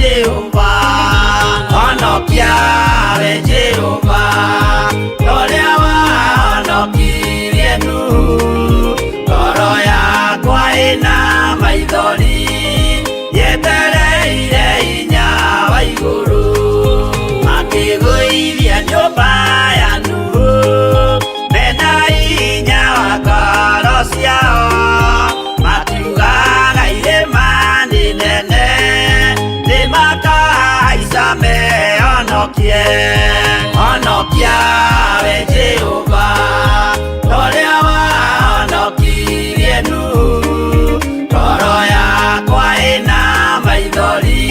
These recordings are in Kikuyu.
Jehova, honokia we Jehova, torĩa wahonokirie Nuhu. Ngoro yakwa ĩna maithori, yetereire hinya wa igũrũ. Makĩgũithia nyũmba ya Nuhu, mena hinya wa ngoro ciao, makiugaga irĩma nĩ nene, nĩmakahaica mehonokie. Honokia we Jehova, torĩa wahonokirie Nuhu. Ngoro yakwa ĩna maithori,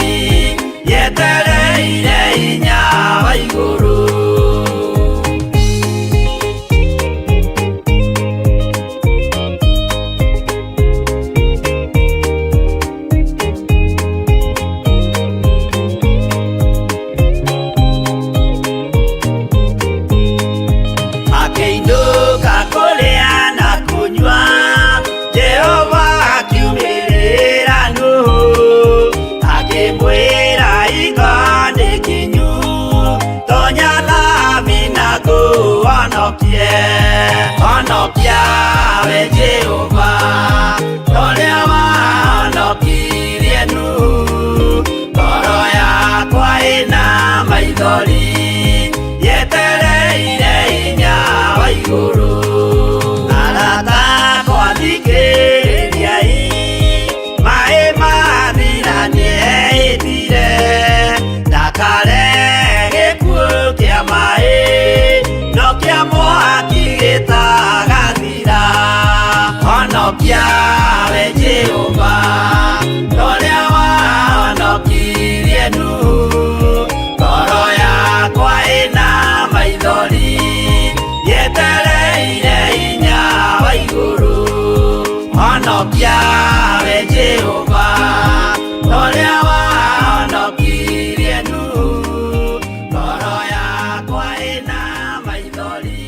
yetereire hinya wa igũrũ. Makĩinũka kũrĩa na kũnyua, Jehova akiumĩrĩra Nuhu, akĩmwĩra hingo nĩ kinyu, tonya thabina ngũhonokie. Honokia we Jehova, torĩa wahonokirie Nuhu. Ngoro yakwa ĩna maithori, yetereire hinya wa igũrũ. Arata akwa thikĩrĩriai, maĩ mathira nĩehĩtire, ndakarehe gĩkuũ kĩa maĩ, no kĩa mwaki gĩtagathira. Honokia we Jehova, torĩa wahonokirie Nuhu. Ngoro yakwa ĩna maithori, yetereire hinya wa igũrũ. Honokia we Jehova, torĩa wahonokirie Nuhu. Ngoro yakwa ĩna maithori,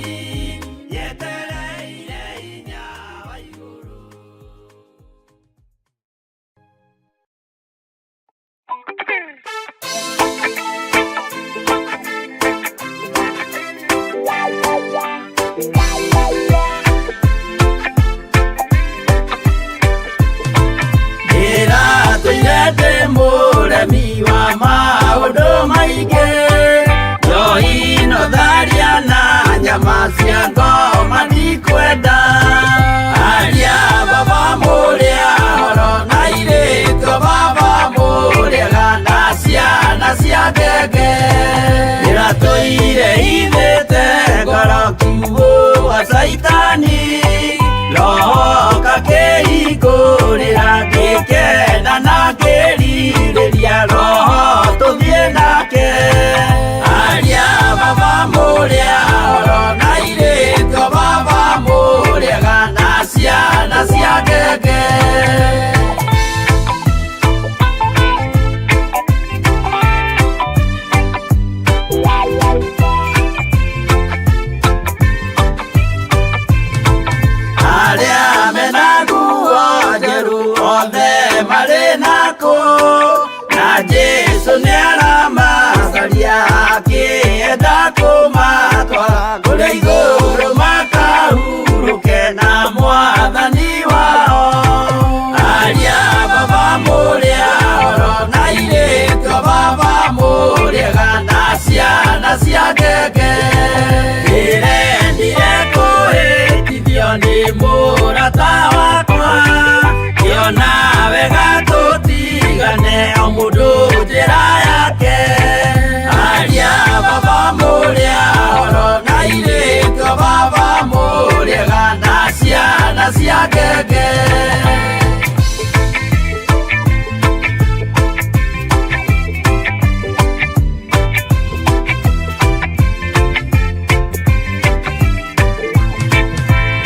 yetereire hinya wa igũrũ. Ndĩratũire ndĩ mũremi wa maũndũ maingĩ, njohi no tharia na nyama cia ngoma ndikwenda. Aria baba mũrĩa horo na irĩtu baba mũrĩega na ciana cia ngenge. Ndĩratũire ithĩte ngoro kiugũ wa caitani, roho kakĩhingũrĩra ngĩkena na ngĩrirĩria roho tũthiĩ nake. Aria baba mũrĩa horo na irĩtu baba mũrĩega na ciana cia ngenge. Arĩa mena nguo njerũ othe marĩ nakũ, na Jesũ nĩaramacaria akĩenda kũmatwara kũrĩa igũrũ makahurũke na mwathani wao. Aria baba mũrĩa horo na irĩtu baba mũrĩega na ciana cia ngenge. Ndĩrendire kũhĩtithio nĩ mũrata wakwa, ngĩona wega tũtigane o mũndũ njĩra yake. Aria baba mũrĩa horo na irĩtu baba mũrĩega na ciana cia ngenge.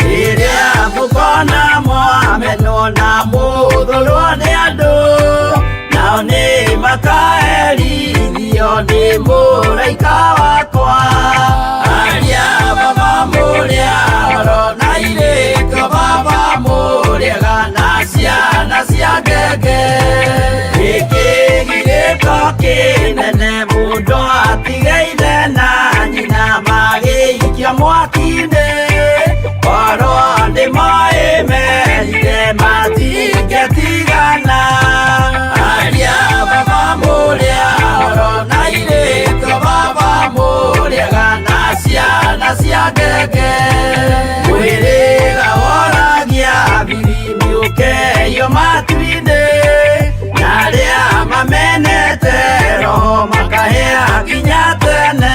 Rĩrĩa mũkona mwamenwo na mũthũrwo nĩ andũ, nao nĩ makaherithio nĩ mũraika wakwa. Aria baba mũrĩa horo na irĩtu baba mũrĩega na ciana cia ngenge. Gĩkĩ gĩgĩko Kĩnene mũndũ atigaire na nyina magĩikia mwaki-inĩ korwo ndĩmoĩ merire matingĩtigana aria baba mũrĩa oro na irĩtwo baba mũrĩaga na ciana cia ngenge mwĩrĩga woragia birimi ũkeyo matu-inĩ na arĩa mamenete roho makahĩa nginya tene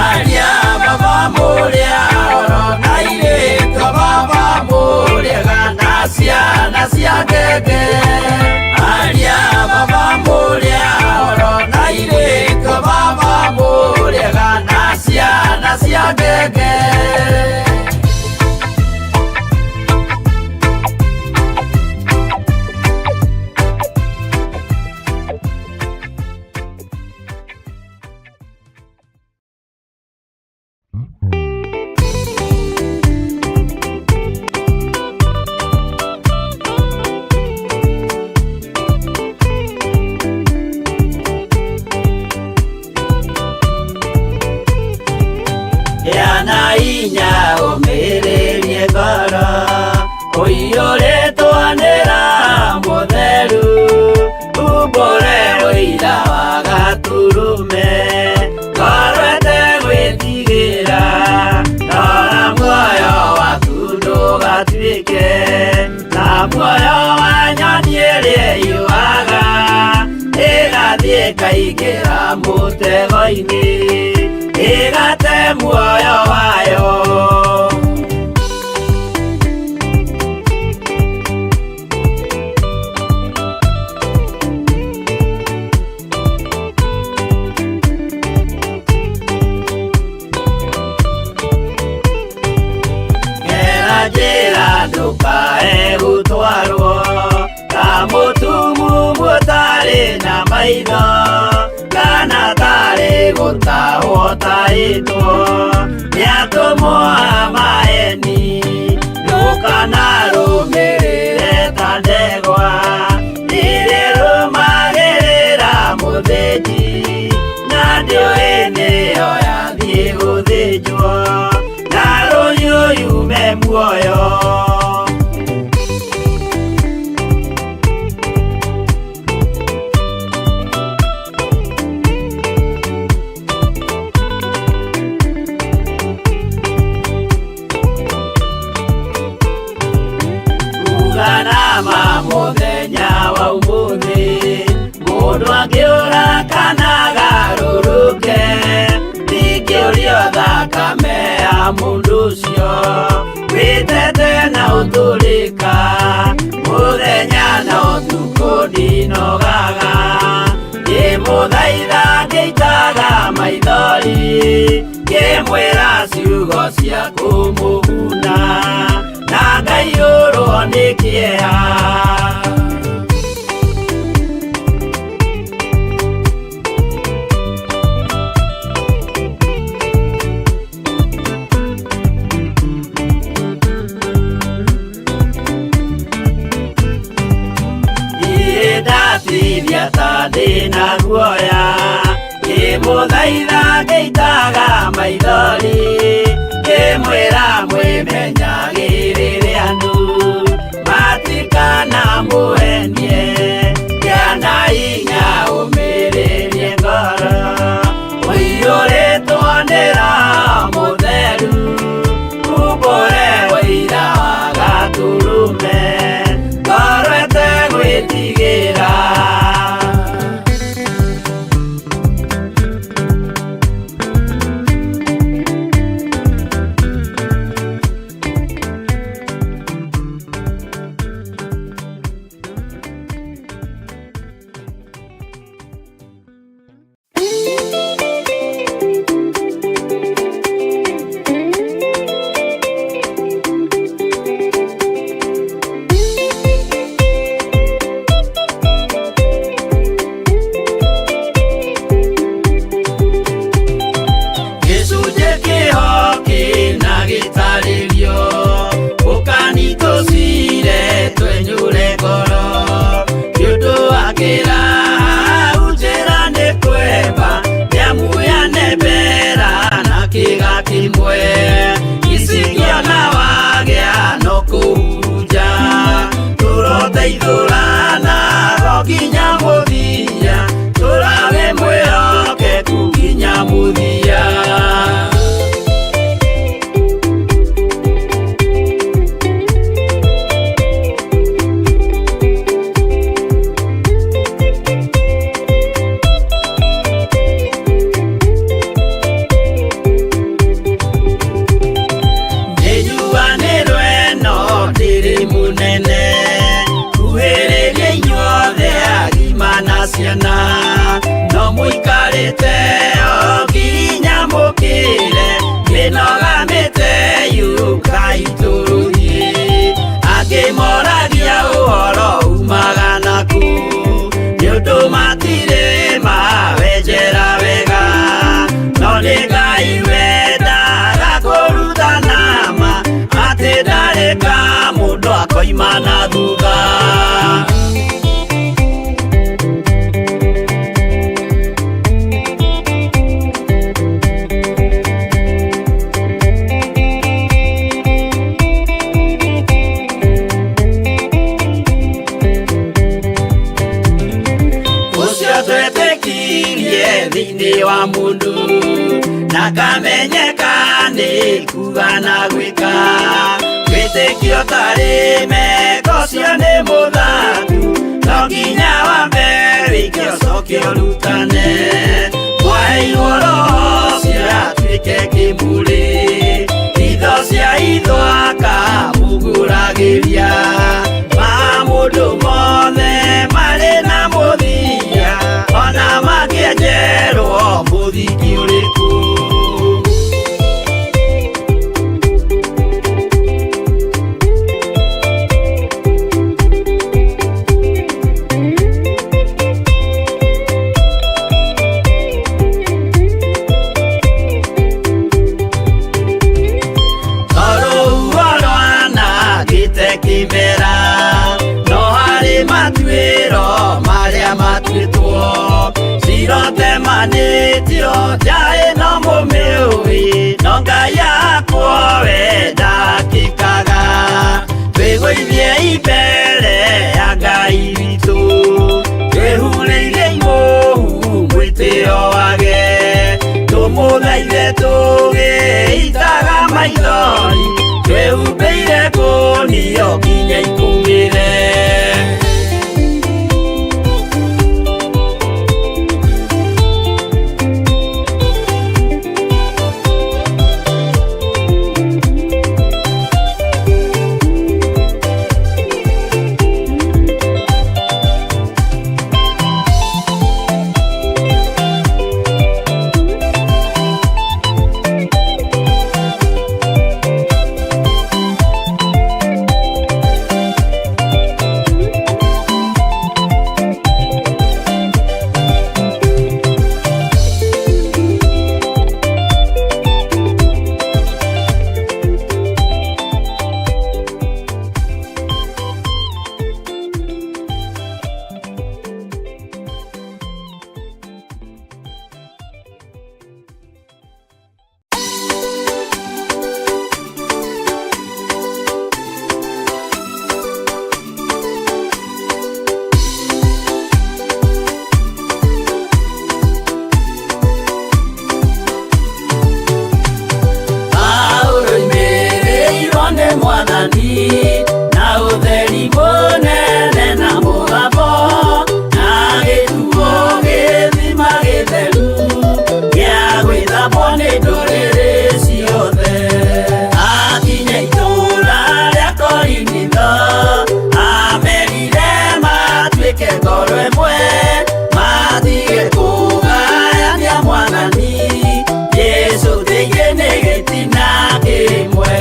aria baba mũrĩa oro na irĩtwo baba mũrĩaga na ciana cia ngenge aria baba mũrĩa oro na irĩtwo baba mũrĩaga na ciana cia ngenge. Yana inya ũmĩrĩrie ngoro ũiyũrĩtwo nĩ Roho Mũtheru umbũre ũira wa Gatũrũme ngoro ĩtegwĩtigĩra rora muoyo waku ndũgatuĩke ta muoyo wa nyoni ĩrĩa ĩũaga ĩgathiĩ ĩkaingĩra mũtego-inĩ ĩgate muoyo wayo. Gera njĩra ndũkae gũtwarwo ta mũtumumu ũtarĩ na maitho kana tarĩ gũtahwo tahĩtwo nĩ atũmwo a maeni ndũkanarũmĩrĩre ta ndegwa ĩrĩrũmagĩrĩra mũthĩnji na ndĩũĩ nĩyo yathiĩ gũthĩnjwo na rũhiũ yume muoyo. Uganama mũthenya wa ũmũthĩ mũndũ angĩũra kana agarũrũke ndingĩũrio thakame ya mũndũ ũcio wĩtete na ũtũrĩka mũthenya na ũtukũ ndinogaga ngĩmũthaitha ngĩitaga maithori ngĩmwĩra ciugo cia kũmũguna na ngaiyũrwo nĩ kĩeha. Niĩ ndatiria ta ndĩna guoya ngĩmũthaitha ngĩitaga maithori ngĩmwĩra mwĩmenyagĩrĩre andũ matikanamũhenie kĩana inya ũmĩrĩrie ngoro ũiyũrĩtwo nĩ Roho Mũtheru umbũre ũira wa Gatũrũme ngoro ĩtegwĩtigĩra. Tũteithũranaga nginya mũthia, tũrawe mwĩhokeku nginya mũthia. Nĩnjuanĩrwo ĩno ndĩrĩ mũnene, kuhĩrĩria inyuothe agima na ciana, no mũikarĩte o nginya mũkĩre, mĩnoga mĩte yũkai tũrũthiĩ. Angĩ moragia ũhoro umaga naku, nĩ ũndũ matirĩ mawenjera wega, no nĩ Ngai wendaga kũrutana ma, atĩ ndarĩ ka mũndũ akoima na thutha. Ũcio twetĩkirie thĩinĩ wa mũndũ, na kamenyeka nĩ kuga na gwĩka, wĩtĩkio tarĩ meko ũcio nĩ mũthaku, no nginya wambe wĩke ũcoke ũrutane. Mwaheirwo roho ũcio atuĩke kĩmũrĩ, itho cia itho akamũgũragĩria, ma mũndũ mothe marĩ na mũthia, ona mangĩenjerwo mũthingi ũrĩkũ. Tondũ rwanangĩte kĩmera, no harĩ matuĩro marĩa matuĩtwo, cirotemanĩtio nja ĩno mũmĩũĩ, no Ngai akwo we ndakĩkaga. Twĩgũithie mbere ya Ngai witũ, twĩhurĩirie imũhu mwĩtĩo wage, tũmũthaithe tũgĩitaga maithori, twĩhumbĩire kũnio nginya ikũmĩre. Paulo oimĩrĩirwo nĩ Mwathani na ũtheri mũnene na mũgambo, na gĩtuo gĩthima gĩtheru gĩa gwĩthambwo nĩ ndũrĩrĩ ciothe. Akinya itũũra rĩa Korinitho, amerire matuĩke ngoro ĩmwe, matige kũgayania Mwathani Jesũ thĩinĩ nĩ gĩtina kĩmwe.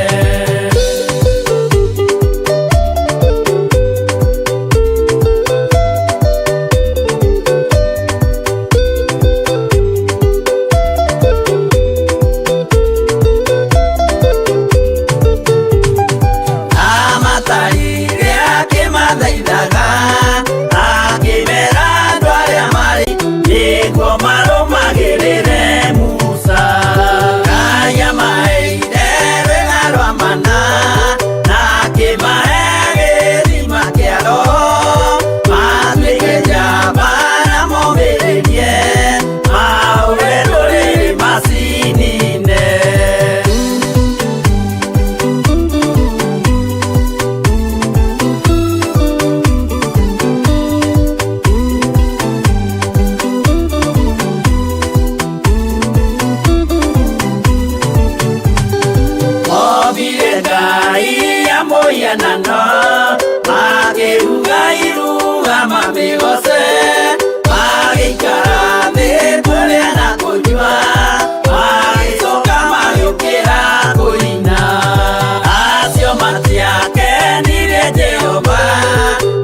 Jehova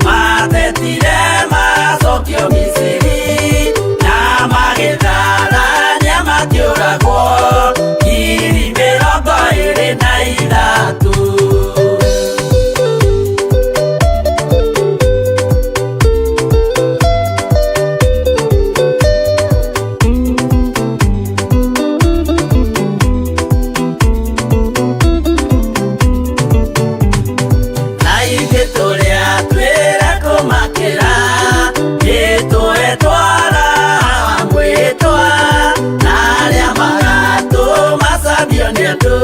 matetire macokio Misiri na magĩtharania makĩũragwo 23,000. Na ithuĩ tũrĩa twĩra kũmakĩra nĩtũetwara mwĩtwa na arĩa magatũmacambio nĩ andũ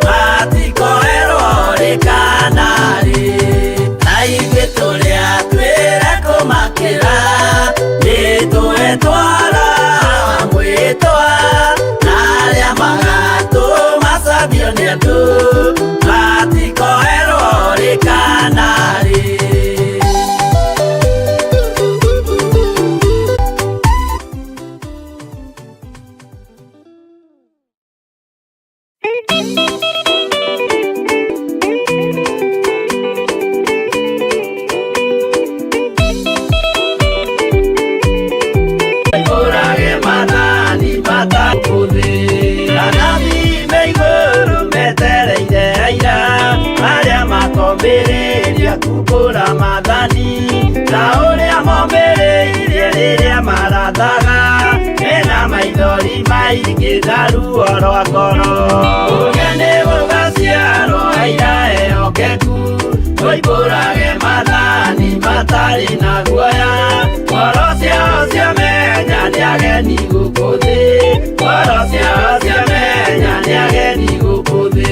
matikoerwo rĩ kana rĩ. Na ithuĩ tũrĩa twĩra kũmakĩra nĩtũetwara mwĩtwa na arĩa magatũmacambio nĩ andũ matikoerwo rĩ kana rĩ. Ũrage mathani matakũthĩ anabii me igũrũ metereire aira arĩa makombĩrĩria kumbũra mathani ta ũrĩa mombĩrĩirie rĩrĩa marathaga mena maithori maingĩ na ruo rwa ngoro. Ũrĩa nĩ gũgaciarwo aira ehokeku tũimbũrage mathani matarĩ na guoya ngoro ciao ciamenya nĩ ageni gũkũ thĩ ngoro ciao ciamenya nĩ ageni gũkũ thĩ.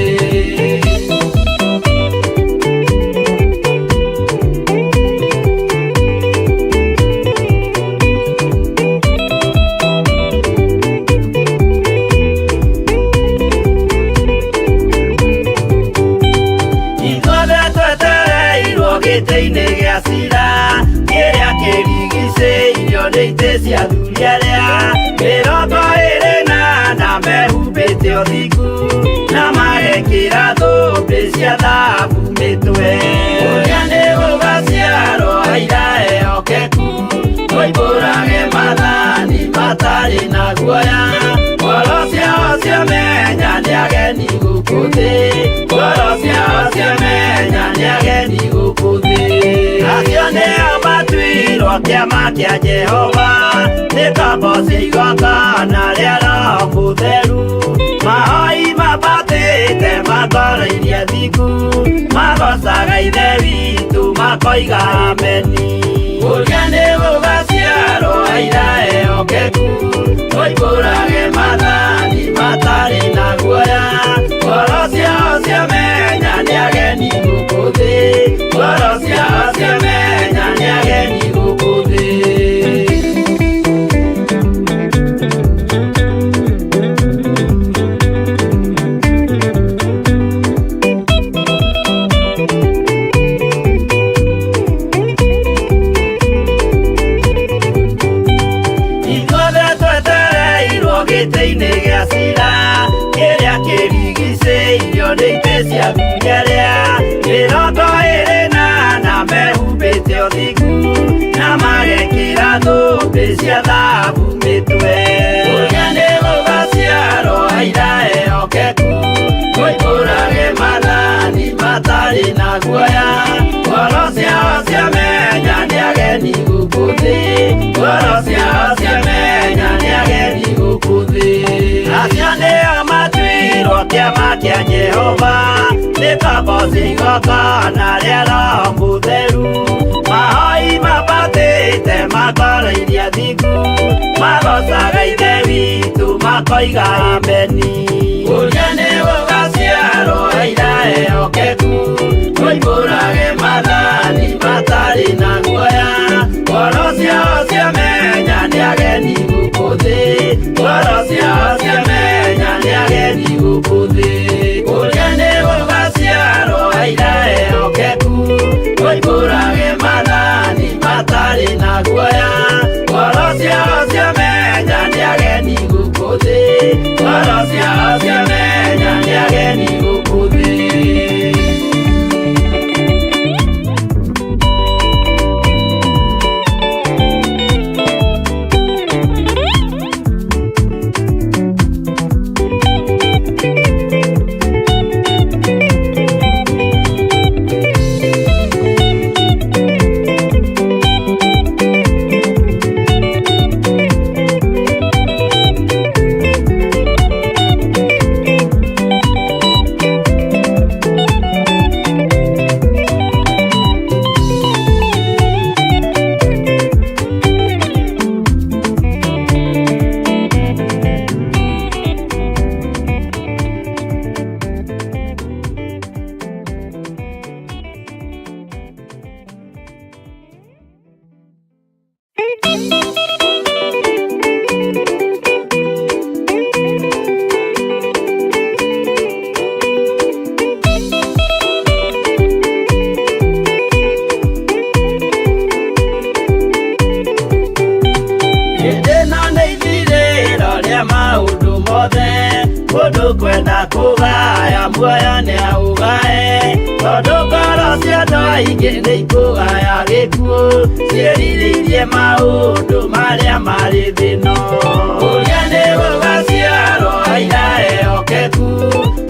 Ithuothe twetereirwo gĩtĩ-inĩ gĩa cira kĩrĩa kĩrigicĩirio nĩ itĩ cia athuri arĩa 24 mehumbĩte ũthingu na magekĩra thũmbĩ cia thahabu mĩtwe. Ũrĩa nĩ gũgaciarwo aira ehokeku tũimbũrage mathani matarĩ na guoya ngoro ciao ciamenya nĩ ageni gũkũ thĩ ngoro ciao ciamenya nĩ ageni gũkũ thĩ. Acio nĩo matuirwo kĩama kĩa Jehova nĩ ngombo cia igongona rĩa Roho Mũtheru mahoi mabatĩte matoroirie thingu magocaga Ithe witũ makoiga ameni. Ũrĩa nĩ gũgaciarwo aira ehokeku tũimbũrage mathani matarĩ na guoya ngoro ciao ciamenya nĩ ageni gũkũ thĩ ngoro ciao ciamenya nĩ ageni gũkũ thĩ. Ithuothe twetereirwo gĩtĩ-inĩ gĩa cira kĩrĩa kĩrigicĩirio nĩ itĩ cia athuri arĩa 24 mehumbĩte ũthingu na magekĩra thũmbĩ cia thahabu mĩtwe. Ũrĩa nĩ gũgaciarwo aira ehokeku tũimbũrage mathani matarĩ na guoya ngoro ciao ciamenya nĩ ageni gũkũ thĩ ngoro ciao ciamenya nĩ ageni gũkũ thĩ. Acio nĩo matuirwo kĩama kĩa Jehova nĩ ngombo cia igongona rĩa Roho Mũtheru mahoi mabatĩte matoroirie thingu magocaga Ithe witũ makoiga ameni. Ũrĩa nĩ gũgaciarwo aira ehokeku tũimbũrage mathani matarĩ na guoya ngoro ciao ciamenya nĩ ageni gũkũ thĩ ngoro ciao ciamenya nĩ ageni gũkũ thĩ. Ũrĩa nĩ gũgaciarwo aira ehokeku tũimbũrage mathani matarĩ na guoya ngoro ciao ciamenya nĩ ageni gũkũ thĩ ngoro ciao ciamenya nĩ ageni gũkũ thĩ. Hĩndĩ ĩno nĩ ithirĩro rĩa maũndũ mothe, mũndũ kwenda kũgaya muoyo nĩ aũgae, tondũ ngoro cia andũ aingĩ nĩ ikũgaya gĩkuũ, ciĩrirĩirie maũndũ marĩa marĩ thĩ ĩno. Ũrĩa nĩ gũgaciarwo aira ehokeku,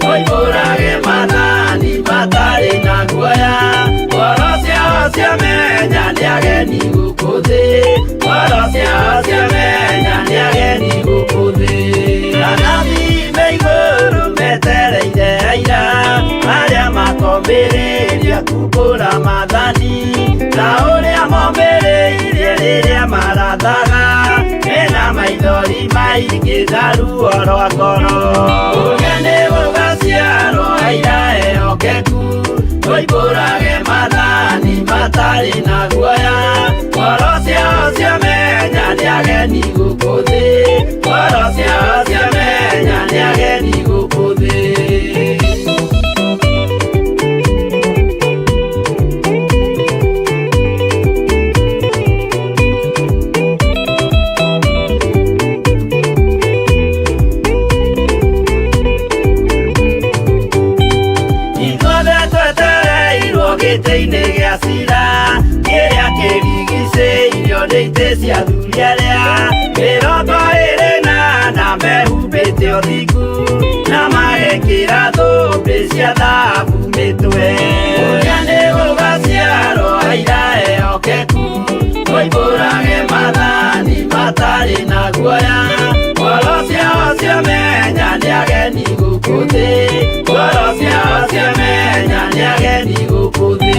moimbũrage maathani matarĩ na guoya, ngoro ciao ciamenya nĩ ageni gũkũ thĩ, ngoro ciao ciamenya nĩ ageni gũkũ thĩ. Anabii me igũrũ metereire aira, arĩa makomĩrĩria kumbũra maathani, ta ũrĩa momĩrĩirie rĩrĩa marathaga, mena maithori maingĩ na ruo rwa ngoro. Ũrĩa nĩ gũgaciarwo aira ehokeku, moimbũrage maathani matarĩ na guoya, ngoro ciao ciamenya nĩ ageni gũkũ thĩ, ngoro ciao ciamenya nĩ ageni gũkũ thĩ. Ithuothe twetereirwo gĩtĩ-inĩ gĩa cira, kĩrĩa kĩrigicĩirio nĩ itĩ cia athuri arĩa 24 mehumbĩte ũthingu, na magekĩra thũmbĩ cia thahabu mĩtwe. Ũrĩa nĩ gũgaciarwo aira ehokeku, moimbũrage maathani matarĩ na guoya, ngoro ciao ciamenya nĩ ageni gũkũ thĩ, ngoro ciao ciamenya nĩ ageni gũkũ thĩ.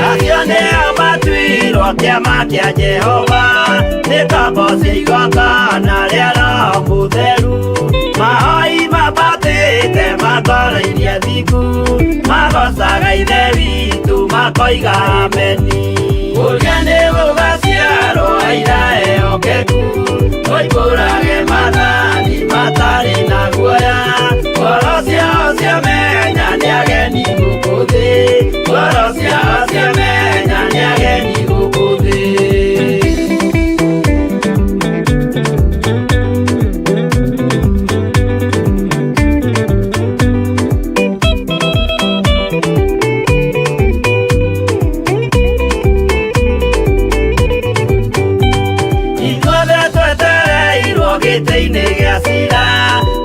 Acio nĩo matuirwo kĩama kĩa Jehova, nĩ ngombo cia igongona rĩa Roho Mũtheru, mahoi mambatĩte makoroirie thingu, magocaga Ithe witũ makoiga ameni. Ũrĩa nĩ gũgaciarwo aira ehokeku, moimbũrage maathani matarĩ na guoya, ngoro ciao ciamenya nĩ ageni gũkũ thĩ, ngoro ciao ciamenya nĩ ageni gũkũ thĩ. Ithuothe twetereirwo gĩtĩ-inĩ gĩa cira,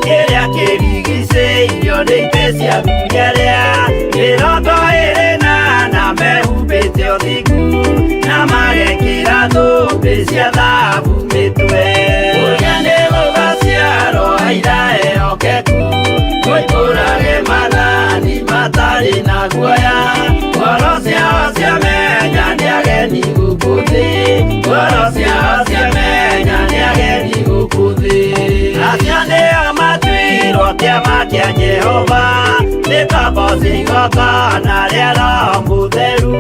kĩrĩa kĩrigicĩirio nĩ itĩ cia athuri arĩa 24 mehumbĩte ũthingu, na magekĩra thũmbĩ cia thahabu mĩtwe. Ũrĩa nĩ gũgaciarwo aira ehokeku, moimbũrage maathani matarĩ na guoya, ngoro ciao ciamenya nĩ ageni gũkũ thĩ, ngoro ciao ciamenya nĩ ageni gũkũ thĩ. Acio nĩo matuirwo kĩama kĩa Jehova, nĩ ngombo cia igongona rĩa Roho Mũtheru,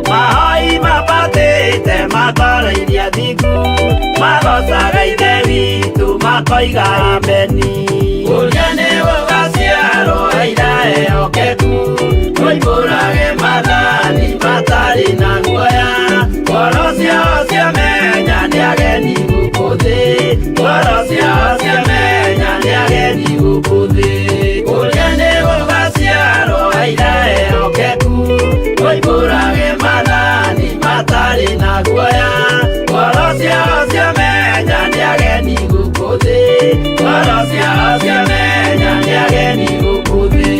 mahoi mambatĩte makoroirie athingu, magocaga Ithe witũ makoiga ameni. Ũrĩa nĩ gũgaciarwo aira ehokeku, moimbũrage maathani matarĩ na guoya, ngoro ciao ciamenya nĩ ageni gũkũ thĩ, ngoro ciao ciamenya nĩ ageni gũkũ thĩ. Ũrĩa nĩ gũgaciarwo aira ehokeku, moimbũrage maathani matarĩ na guoya, ngoro ciao ciamenya nĩ ageni gũkũ thĩ, ngoro ciao ciamenya nĩ ageni gũkũ thĩ.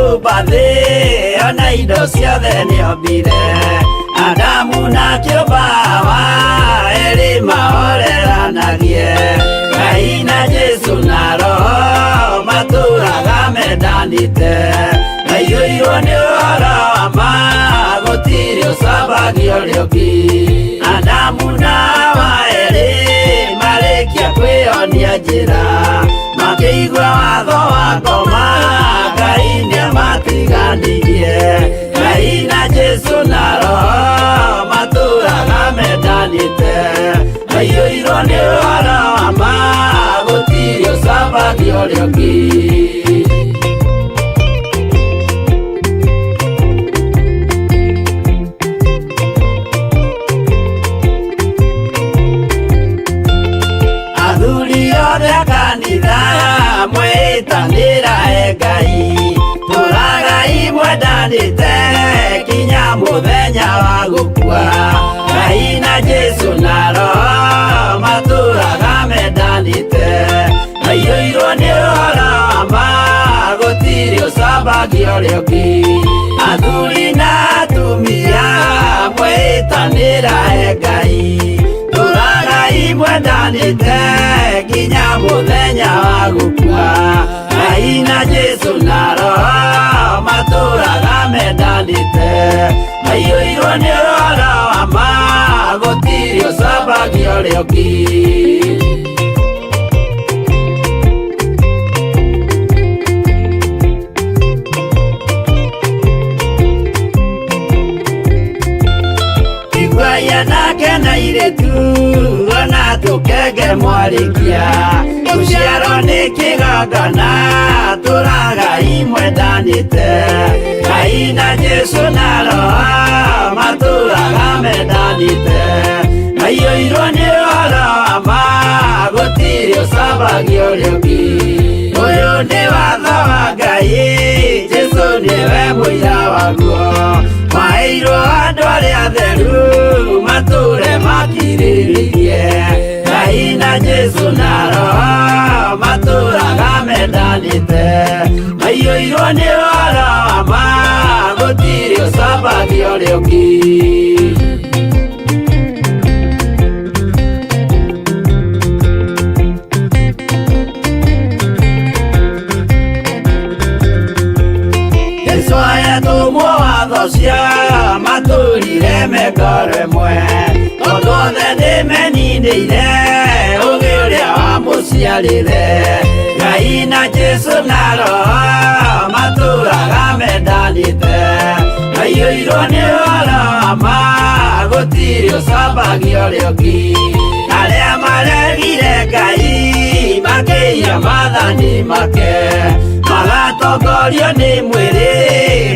kũmba thĩ ona indo ciothe nĩombire Adamu na kĩũmba Hawa erĩ mahoreranagie Ngai na Jesu na Roho matũraga mendanĩte maiyũirwo nĩ ũhoro wa ma gũtirĩ ũcambagia ũrĩa ũngĩ Adamu na Hawa erĩ marĩkia kwĩyonia njĩra makĩigua watho wa ngoma Ngai nĩamatiganirie Ngai na Jesu na Roho matũraga mendanĩte maiyũirwo nĩ ũhoro wa ma gũtirĩ ũcambagia ũrĩa ũngĩ. Athuri othe a kanitha mwĩtanĩra e Ngai tũragai mwendanĩte kinya mũthenya wa gũkua Ngai na Jesu na Roho matũraga mendanĩte maiyũirwo nĩ ũhoro wa ma gũtirĩ ũcambagia ũrĩa ũngĩ Athuri na atumia mwĩtanĩra e Ngai tũragai mwendanĩte nginya mũthenya wa gũkua Ngai na Jesu na Roho matũraga mendanĩte maiyũirwo nĩ ũhoro wa ma gũtirĩ ũcambagia ũrĩa ũngĩ. Iguai anake na airĩtu ona tũkenge mwarĩkia gũciarwo nĩ kĩgongona tũragai mwendanĩte Ngai na Jesu na Roho matũraga mendanĩte maiyũirwo nĩ ũhoro wa ma gũtirĩ ũcambagia ũrĩa ũngĩ Ũyũ nĩ watho wa Ngai Jesu nĩwe mũira waguo maheirwo andũ arĩa atheru matũre makirĩrĩirie Ngai na Jesu na Roho matũraga mendanĩte maiyũirwo nĩ ũhoro wa ma gũtirĩ ũcambagia ũrĩa ũngĩ. Jesu ayatũmwo watho cia matũrire mengoro ĩmwe tondũ othe nĩmeninĩire ũgĩ ũrĩa wamũciarire Ngai na Jesu na Roho matũraga mendanĩte maiyũirwo nĩ ũhoro wa ma gũtirĩ ũcambagia ũrĩa ũngĩ Arĩa maregire Ngai makĩiya maathani make magatongorio nĩ mwĩrĩ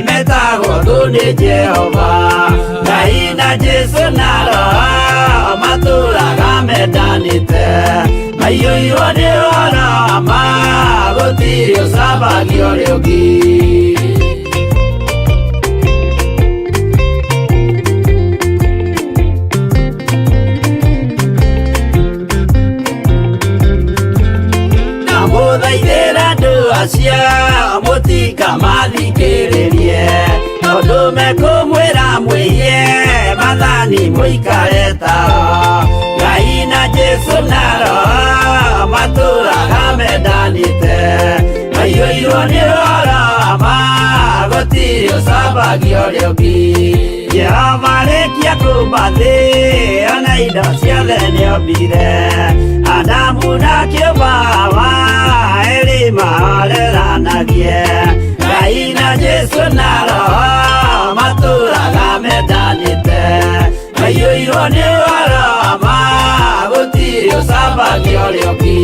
metagwo thũ nĩ Jehova Ngai na Jesu na Roho matũraga mendanĩte maiyũirwo nĩ ũhoro wa ma gũtirĩ ũcambagia ũrĩa ũngĩ. Ndamũthaithĩra andũ acio mũtikamathikĩrĩrie tondũ mekũmwĩra mwĩhie maathani mũikare tao Ngai na Jesu na Roho matũraga mendanĩte maiyũirwo nĩ ũhoro wa ma gũtirĩ ũcambagia ũrĩa ũngĩ Jehova arĩkia kũmba thĩ ona indo ciothe nĩombire Adamu na kĩũmba Hawa erĩ mahoreranagie Ngai na Jesu na Roho matũraga mendanĩte maiyũirwo nĩ ũhoro wa ma gũtirĩ ũcambagia ũrĩa ũngĩ.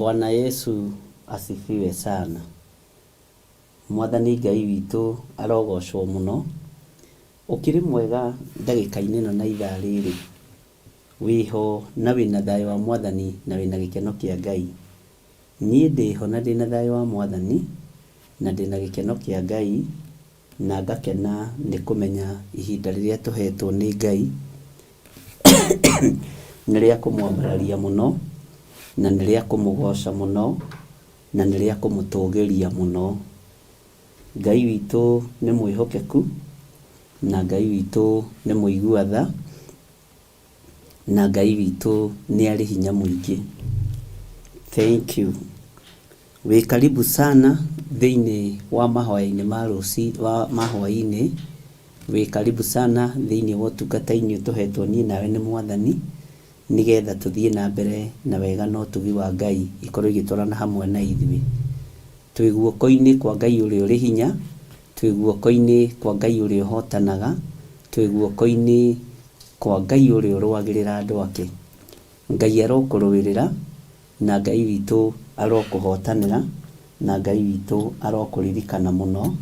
Bwana Yesu asifiwe sana. Mwathani Ngai witũ arogocwo mũno. Ũkĩrĩ mwega ndagĩka-inĩ ĩno na ithaa rĩrĩ? Wĩho na wĩna thayũ wa Mwathani na wĩna gĩkeno kĩa Ngai? Niĩ ndĩho na ndĩna thayũ wa Mwathani na ndĩna gĩkeno kĩa Ngai na ngakena nĩ kũmenya ihinda rĩrĩa tũhetwo nĩ Ngai nĩ rĩa kũmwambararia mũno na nĩ rĩa kũmũgoca mũno na nĩ rĩa kũmũtũgĩria mũno. Ngai witũ nĩ mwĩhokeku na Ngai witũ nĩ mũigua tha na Ngai witũ nĩ arĩ hinya mũingĩ. Thank you. Wĩ karibu sana thĩinĩ wa mahoya-inĩ ma rũci ma hwaĩ-inĩ, wĩ karibu sana thĩinĩ wa ũtungata-inĩ ũtũhetwo niĩ nawe nĩ Mwathani, nĩgetha tũthiĩ na mbere na wega na ũtugi wa Ngai ikorwo igĩtwarana hamwe na ithuĩ. Twĩ guoko-inĩ kwa Ngai ũrĩa ũrĩ hinya, twĩ guoko-inĩ kwa Ngai ũrĩa ũhotanaga, twĩ guoko-inĩ kwa Ngai ũrĩa ũrũagĩrĩra andũ ake. Ngai arokũrũĩrĩra, na Ngai witũ arokũhotanĩra, na Ngai witũ arokũririkana mũno,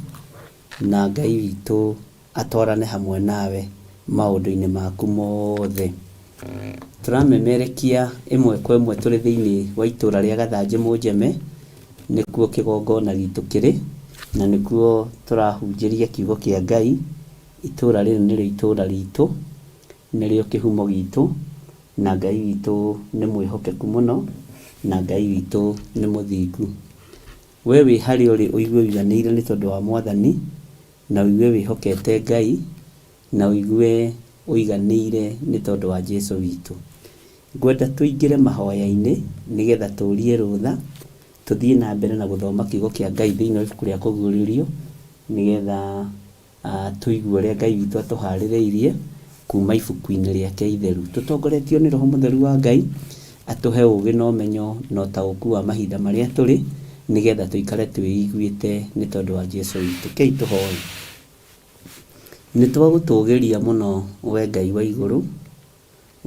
na Ngai witũ atwarane hamwe nawe maũndũ-inĩ maku mothe. Tũramemerekia ĩmwe kwa ĩmwe tũrĩ thĩinĩ wa itũra rĩa Gathanjĩ Mũnjeme, nĩkuo kĩgongona gitũ kĩrĩ, na nĩkuo tũrahunjĩria kiugo kĩa Ngai. Itũra rĩrĩ nĩrĩo itũra ritũ, nĩrĩo kĩhumo gitũ, na Ngai witũ nĩ mwĩhokeku mũno, na Ngai witũ nĩ mũthingu. We wĩ harĩa ũrĩ ũigue ũiganĩire nĩ tondũ wa Mwathani, na ũigue wĩhokete Ngai, na ũigue ũiganĩire nĩ tondũ wa Jesu witũ. Ngwenda tũingĩre mahoya-inĩ nĩgetha tũrie rũtha, tũthiĩ na mbere na gũthoma kiugo kĩa Ngai thĩinĩ wa ibuku rĩa Kũguũrĩrio, nĩgetha tũigue ũrĩa Ngai witũ atũharĩrĩirie kuma ibuku-inĩ rĩake itheru. Tũtongoretio nĩ Roho Mũtheru wa Ngai, atũhe ũgĩ na ũmenyo na ũtaũku wa mahinda marĩa tũrĩ, nĩgetha tũikare twĩiguĩte nĩ tondũ wa Jesu witũ. Kei tũhoe. Nĩ twagũtũgĩria mũno we Ngai wa igũrũ,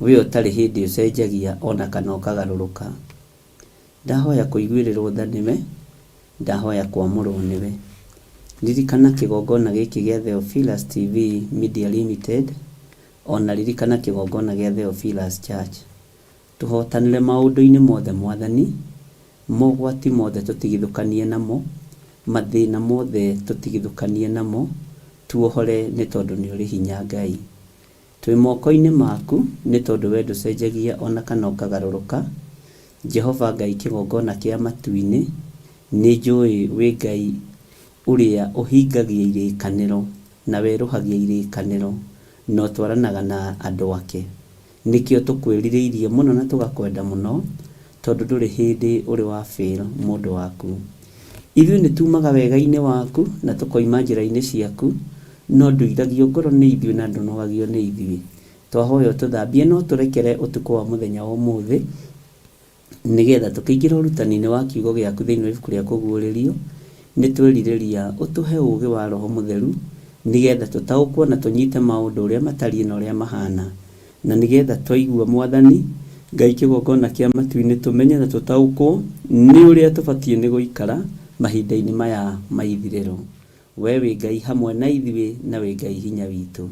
we ũtarĩ hĩndĩ ũcenjagia ona kana ũkagarũrũka. Ndahoya kũiguĩrĩrwo tha nĩwe, ndahoya kwamũrwo nĩwe. Ririkana kĩgongona gĩkĩ gĩa Theophilus TV Media Limited, ona ririkana kĩgongona gĩa Theophilus Church. Tũhotanĩre maũndũ-inĩ mothe Mwathani, mogwati mothe tũtigithũkanie namo, mathĩna mothe tũtigithũkanie namo, tuohore nĩ tondũ nĩ ũrĩ hinya Ngai. Twĩ moko-inĩ maku nĩ tondũ we ndũcenjagia ona kana ũkagarũrũka. Jehova Ngai kĩgongona kĩa matu-inĩ, nĩ njũĩ wĩ Ngai ũrĩa ũhingagia irĩkanĩro na werũhagia irĩkanĩro na ũtwaranaga na andũ ake. Nĩkĩo tũkwĩrirĩirie mũno na tũgakwenda mũno, tondũ ndũrĩ hĩndĩ ũrĩ wa fail mũndũ waku. Ithuĩ nĩ tumaga wega-inĩ waku na tũkoima njĩra-inĩ ciaku, no ndũiragio ngoro nĩ ithuĩ na ndũnogagio nĩ ithuĩ. Twahoya ũtũthambie na ũtũrekere ũtukũ wa mũthenya wa ũmũthĩ, nĩgetha tũkĩingĩra ũrutani-inĩ wa kiugo gĩaku thĩinĩ wa ibuku rĩa Kũguũrĩrio, nĩ twerirĩria ũtũhe ũũgĩ wa Roho Mũtheru, nĩgetha tũtaũkwo na tũnyite maũndũ ũrĩa matariĩ na ũrĩa mahana, na nĩgetha twaigua Mwathani Ngai kĩgongona kĩa matu-inĩ tũmenye na tũtaũkwo nĩ ũrĩa tũbatiĩ nĩ gũikara mahinda-inĩ maya ma ithirĩro. We wĩ Ngai hamwe na ithuĩ na wĩ Ngai hinya witũ.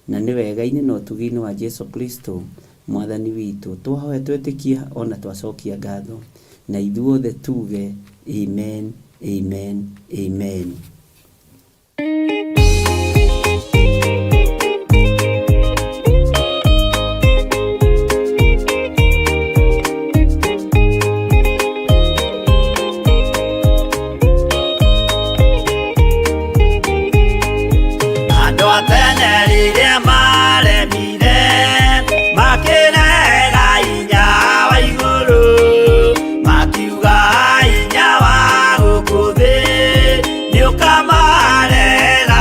Na nĩ wega-inĩ na ũtugi-inĩ wa Jesu Kristo Mwathani witũ twahoya twetĩkia ona twacokia ngatho. Na ithuothe tuge amen, amen, amen. Andũ a tene rĩrĩa maremire makĩrega hinya wa igũrũ, makiuga hinya wa gũkũ thĩ nĩũkamarega.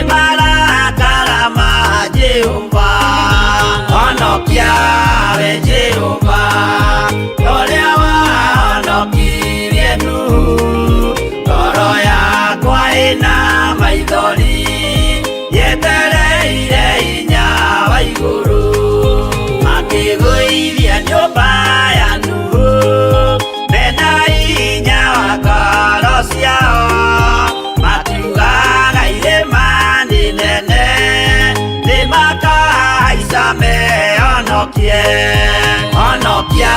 Marakara ma Jehova. Honokia we Jehova, ũrĩa wahonokirie Nuhu. Ngoro yakwa ĩna maithori, yetereire hinya wa igũrũ. Makĩgũithia nyũmba ya Nuhu, mena hinya wa ngoro ciao. Makiugaga irĩma nĩ nene, nĩmakahaica mehonokie. Honokia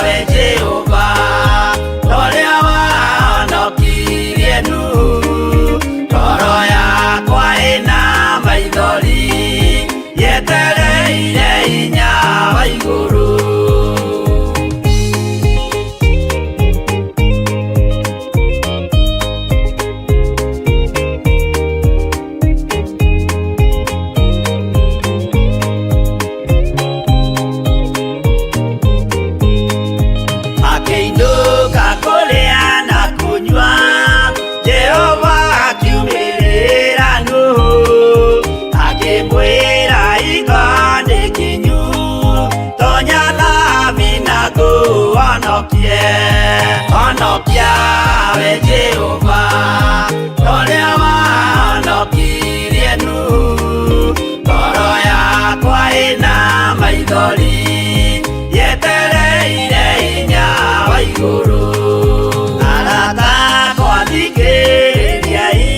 we Jehova, ũrĩa wahonokirie Nuhu. Ngoro yakwa ĩna maithori, yetereire hinya wa igũrũ. Makĩinũka kũrĩa na kũnyua, Jehova akiumĩrĩra Nuhu, akĩmwĩra hingo nĩ kinyu, tonya thabina ngũhonokie. Honokia we Jehova, ũrĩa wahonokirie Nuhu. Ngoro yakwa ĩna maithori, yetereire hinya wa igũrũ. Arata akwa thikĩrĩriai,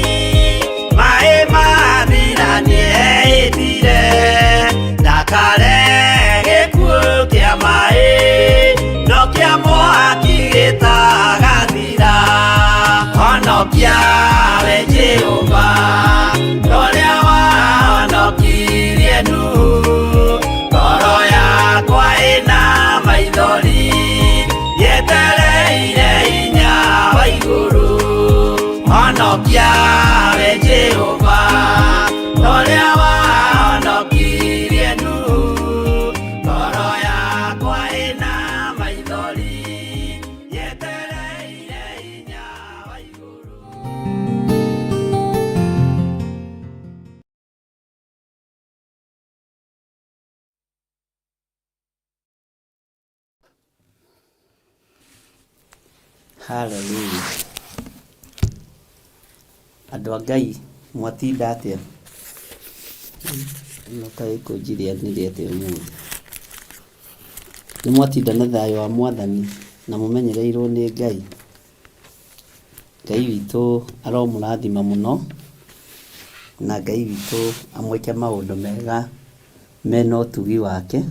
maĩ mathira nĩehĩtire, ndakare gĩkuũ kĩa maĩ, no kĩa mwaki gĩtagathira. Honokia we Jehova, ũrĩa wahonokirie Nuhu. Ngoro yakwa ĩna maithori, yetereire hinya wa igũrũ. Honokia we Jehova, ũrĩa wahonokirie Nuhu. Ngoro yakwa ĩna maithori, yetereire hinya wa igũrũ. Hallelujah. Andũ a Ngai mwatinda atĩa? Ĩno kaĩ ĩkũnjirĩanĩria atĩa ũmũthĩ? Nĩ mwatinda na thayũ wa Mwathani na mũmenyereirwo nĩ Ngai. Ngai witũ aromũrathima mũno na Ngai witũ amwĩke maũndũ mega mena ũtugi wake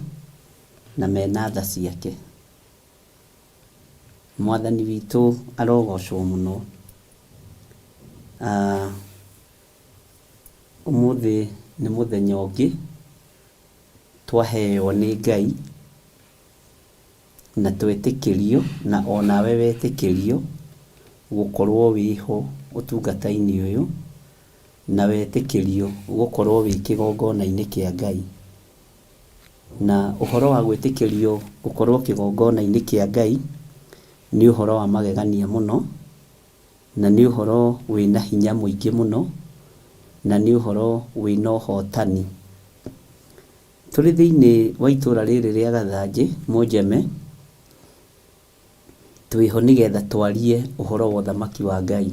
na mena tha ciake. Mwathani witũ arogocwo mũno. Ũmũthĩ nĩ mũthenya ũngĩ twaheo nĩ Ngai na twetĩkĩrio na onawe wetĩkĩrio gũkorwo wĩho ũtungata-inĩ ũyũ na wetĩkĩrio gũkorwo wĩ kĩgongona-inĩ kĩa Ngai. Na ũhoro wa gwĩtĩkĩrio gũkorwo kĩgongona-inĩ kĩa Ngai nĩ ũhoro wa magegania mũno, na nĩ ũhoro wĩna hinya mũingĩ mũno, na nĩ ũhoro wĩna ũhotani. Tũrĩ thĩinĩ wa itũra rĩrĩ rĩa Gathanjĩ Mũnjeme, twĩho nĩgetha twarie ũhoro wa ũthamaki wa Ngai,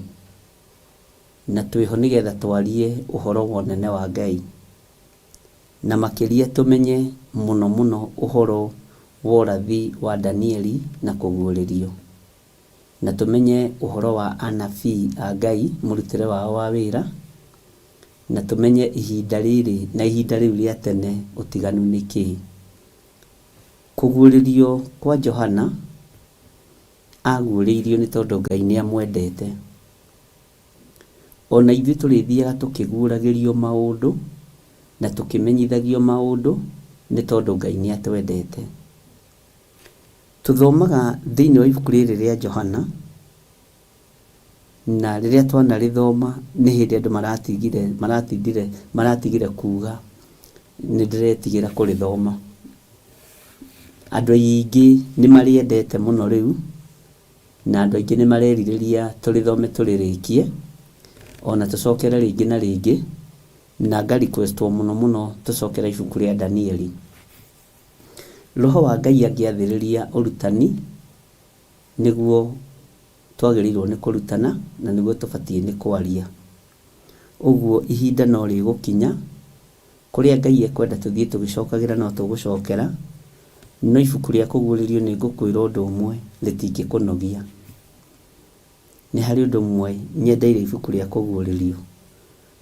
na twĩho nĩgetha twarie ũhoro wa ũnene wa Ngai, na makĩria tũmenye mũno mũno ũhoro wa ũrathi wa Danieli na kũguũrĩrio, na tũmenye ũhoro wa anabii a Ngai mũrutĩre wao wa wĩra, na tũmenye ihinda rĩrĩ na ihinda rĩu rĩa tene ũtiganu nĩ kĩĩ. Kũguũrĩrio kwa Johana aguũrĩirio nĩ tondũ Ngai nĩ amwendete. Ona ithuĩ tũrĩthiaga tũkĩguũragĩrio maũndũ na tũkĩmenyithagio maũndũ nĩ tondũ Ngai nĩ atwendete. Tũthomaga thĩinĩ wa ibuku rĩrĩ rĩa Johana, na rĩrĩa twanarĩthoma nĩ hĩndĩ andũ maratigire maratindire maratigire kuga nĩ ndĩretigĩra kũrĩthoma. Andũ aingĩ nĩ marĩendete mũno rĩu, na andũ aingĩ nĩ marerirĩria tũrĩthome tũrĩrĩkie, ona tũcokere rĩngĩ na rĩngĩ, Na nga request wo mũno mũno tũcokere ibuku rĩa Danieli. Roho wa Ngai angĩathĩrĩria ũrutani, nĩguo twagĩrĩirwo nĩ kũrutana na nĩguo tũbatiĩ nĩ kwaria. Ũguo ihinda no rĩgũkinya, kũrĩa Ngai ekwenda tũthiĩ tũgĩcokagĩra no tũgũcokera, no ibuku rĩa kũguũrĩrio nĩ ngũkwĩra ũndũ ũmwe, rĩtingĩkũnogia. Nĩ harĩ ũndũ ũmwe nyendeire ibuku rĩa kũguũrĩrio,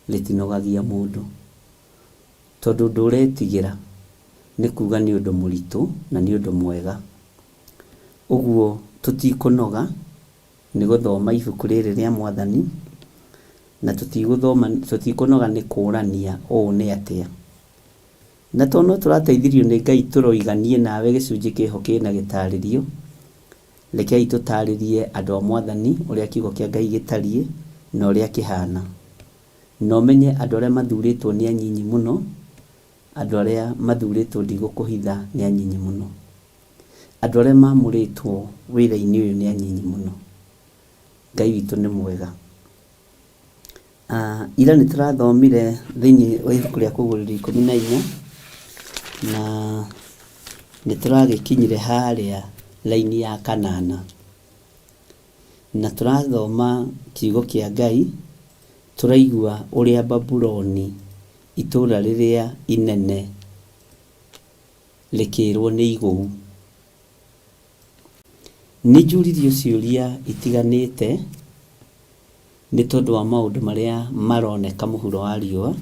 rĩtinogagia mũndũ. Tondũ ũndũ ũretigĩra nĩ kuga nĩ ũndũ mũritũ na nĩ ũndũ mwega. Ũguo tũtikũnoga nĩ gũthoma ibuku rĩrĩ rĩa Mwathani, na tũtigũthoma tũtikũnoga nĩ kũrania ũũ nĩ atĩa. Na tondũ no tũrateithirio nĩ Ngai tũroiga niĩ nawe gĩcunjĩ kĩho kĩna gĩtarĩrio, rekei tũtarĩrie andũ a Mwathani ũrĩa kiugo kĩa Ngai gĩtariĩ na ũrĩa kĩhana. Na ũmenye andũ arĩa mathurĩtwo nĩ anyinyi mũno, andũ arĩa mathurĩtwo ndigũkũhitha nĩ anyinyi mũno. Andũ arĩa mamũrĩtwo wĩra-inĩ ũyũ nĩ anyinyi mũno. Ngai witũ nĩ mwega. Ira nĩ tũrathomire thĩinĩ wa ibuku rĩa Kũguũrĩrio 14 na nĩ tũragĩkinyire harĩa raini ya kanana. Na tũrathoma kiugo kĩa Ngai, tũraigua ũrĩa Babuloni itũũra rĩrĩa inene rĩkĩrwo nĩ igũu. Nĩ njũririo ciũria itiganĩte nĩ tondũ wa maũndũ marĩa maroneka mũhuro wa riũa,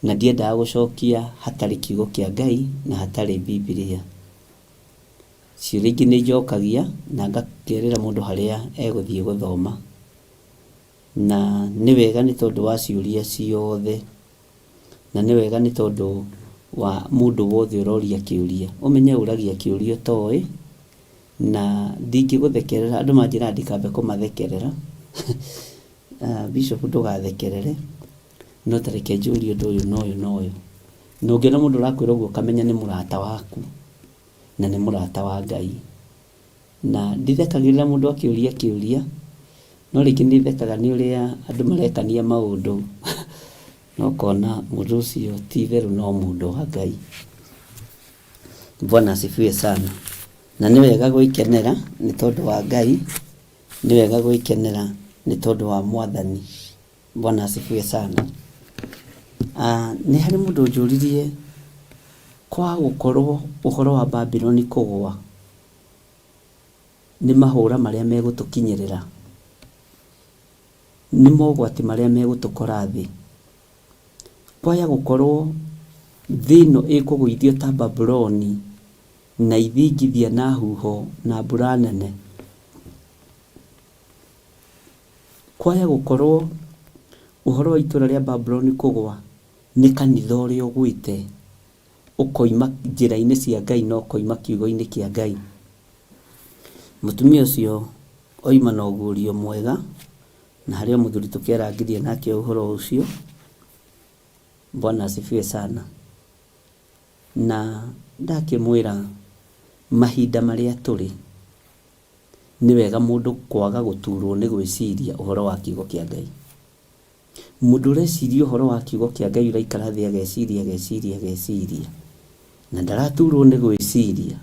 na ndiendaga gũcokia hatarĩ kiugo kĩa Ngai na hatarĩ Bibilia. Ciũria ingĩ nĩ njokagia na ngakerĩra mũndũ harĩa egũthiĩ gũthoma. Na nĩ wega nĩ tondũ wa ciũria ciothe, na nĩ wega nĩ tondũ wa mũndũ wothe ũroria kĩũria. Ũmenye ũragia kĩũria ũtoĩ, na ndingĩgũthekerera, andũ manjĩraga ndikambe kũmathekerera. Bishop ndũgathekerere, no ta reke njũrie ũndũ ũyũ na ũyũ na ũyũ. Na ũngĩona mũndũ ũrakwĩra ũguo ũkamenya nĩ mũrata waku, na nĩ mũrata wa Ngai. Na ndithekagĩrĩra mũndũ akĩũria kĩũria, no rĩngĩ nĩ thekaga nĩ ũrĩa andũ marekania maũndũ, na ũkona mũndũ ũcio ti itherũ no mũndũ wa Ngai. Bwana asifiwe sana. Na nĩ wega gwĩkenera nĩ tondũ wa Ngai, nĩ wega gwĩkenera nĩ tondũ wa Mwathani. Bwana asifiwe sana. Nĩ harĩ mũndũ ũnjũririe kwa gũkorwo ũhoro wa Babuloni kũgũa nĩ mahũra marĩa megũtũkinyĩrĩra, nĩ mogwati marĩa megũtũkora thĩ. Kwaya gũkorwo thĩ ĩno ĩkũgũithio ta Babuloni na ithingithia na huho na mbura nene. Kwaya gũkorwo ũhoro wa itũra rĩa Babuloni kũgũa nĩ kanitha ũrĩa ũgwĩte ũkoima njĩra-inĩ cia Ngai na ũkoima kiugo-inĩ kĩa Ngai. Mũtumia ũcio oima na ũguũrio mwega, na harĩ o mũthuri tũkĩarangirie nake ũhoro ũcio. Bwana asifiwe sana. Na ndakĩmwĩra mahinda marĩa tũrĩ, nĩ wega mũndũ kwaga gũturwo nĩ gwĩciria ũhoro wa kiugo kĩa Ngai. Mũndũ ũreciria ũhoro wa kiugo kĩa Ngai ũraikara thĩ ageciria ageciria ageciria na ndaraturwo nĩ gwĩciria,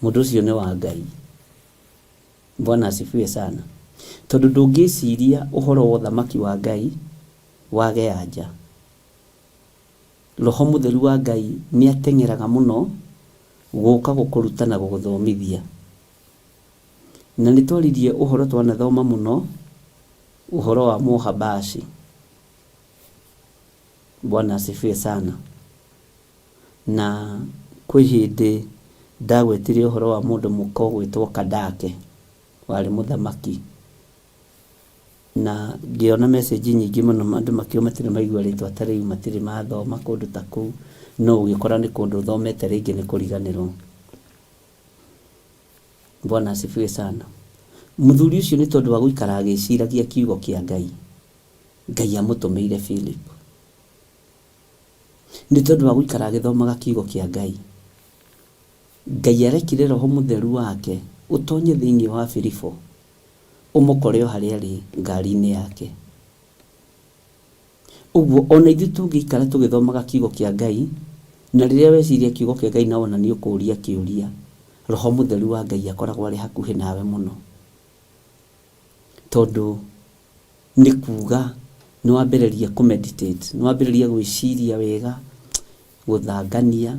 mũndũ ũcio nĩ wa Ngai. Bwana asifiwe sana. Tondũ ndũngĩciria ũhoro wa ũthamaki wa Ngai wage anja. Roho Mũtheru wa Ngai nĩ ateng'eraga mũno gũka gũkũruta na gũgũthomithia. Na nĩ twaririe ũhoro twanathoma mũno ũhoro wa Mũhabashi. Bwana asifiwe sana. Na kwĩ hĩndĩ ndagwetire ũhoro wa mũndũ mũka ũgwĩtwo Kandake, warĩ mũthamaki. Na ngĩona message nyingĩ mũno andũ makiuga matirĩ maigua rĩtwa ta rĩu, matirĩ mathoma kũndũ ta kũu, no ũgĩkora nĩ kũndũ ũthomete rĩngĩ nĩ kũriganĩrwo. Bwana asifiwe sana. Mũthuri ũcio nĩ tondũ wa gũikara agĩciragia kiugo kĩa Ngai, Ngai amũtũmĩire Philip. Nĩ tondũ wa gũikara agĩthomaga kiugo kĩa Ngai, Ngai arekire Roho Mũtheru wake ũtonye thĩinĩ wa Filipo, ũmũkore o harĩa arĩ ngari-inĩ yake. Ũguo ona ithuĩ tũngĩikara tũgĩthomaga kiugo kĩa Ngai, na rĩrĩa weciria kiugo kĩa Ngai na wona nĩ ũkũria kĩũria, Roho Mũtheru wa Ngai akoragwo arĩ hakuhĩ nawe mũno. Tondũ nĩ kuga nĩ wambĩrĩria kũ meditate, nĩ wambĩrĩria gwĩciria wega, gũthangania,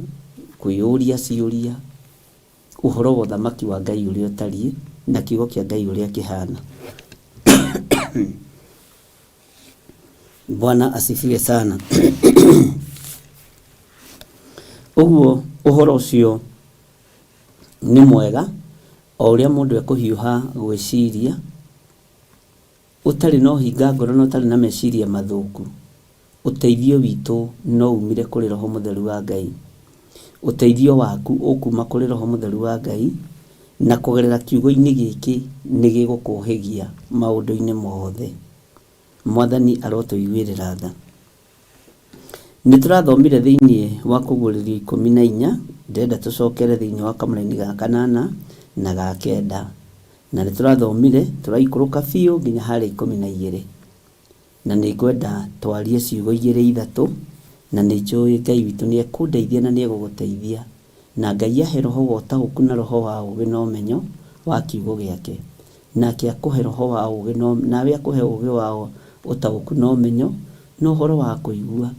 kwĩyũria ciũria, ũhoro wa ũthamaki wa Ngai ũrĩa ũtariĩ, na kiugo kĩa Ngai ũrĩa kĩhana. Bwana asifiwe sana. Ũguo ũhoro ũcio nĩ mwega o ũrĩa mũndũ ekũhiũha gwĩciria, ũtarĩ na ũhinga ngoro na ũtarĩ na meciria mathũku, ũteithio witũ no umire kũrĩ Roho Mũtheru wa Ngai. Ũteithio waku ũkuma kũrĩ Roho Mũtheru wa Ngai, na kũgerera kiugo-inĩ gĩkĩ nĩ gĩgũkũhĩgia maũndũ-inĩ mothe. Mwathani arotũiguĩrĩra tha. Nĩ tũrathomire thĩinĩ wa Kũguũrĩrio 14, ndĩrenda tũcokere thĩinĩ wa kamũraini ga kanana na ga kenda. Na nĩ tũrathomire tũraikũrũka biũ nginya harĩa 12. Na nĩ ngwenda twarie ciugo igĩrĩ ithatũ, na nĩ njũĩ Ngai witũ nĩ ekũndeithia na nĩ egũgũteithia. Na Ngai ahe roho wa ũtaũku na roho wa ũũgĩ na ũmenyo wa kiugo gĩake. Nake akũhe roho wa ũũgĩ na nawe akũhe ũũgĩ wa ũtaũku na ũmenyo na ũhoro wa kũigua.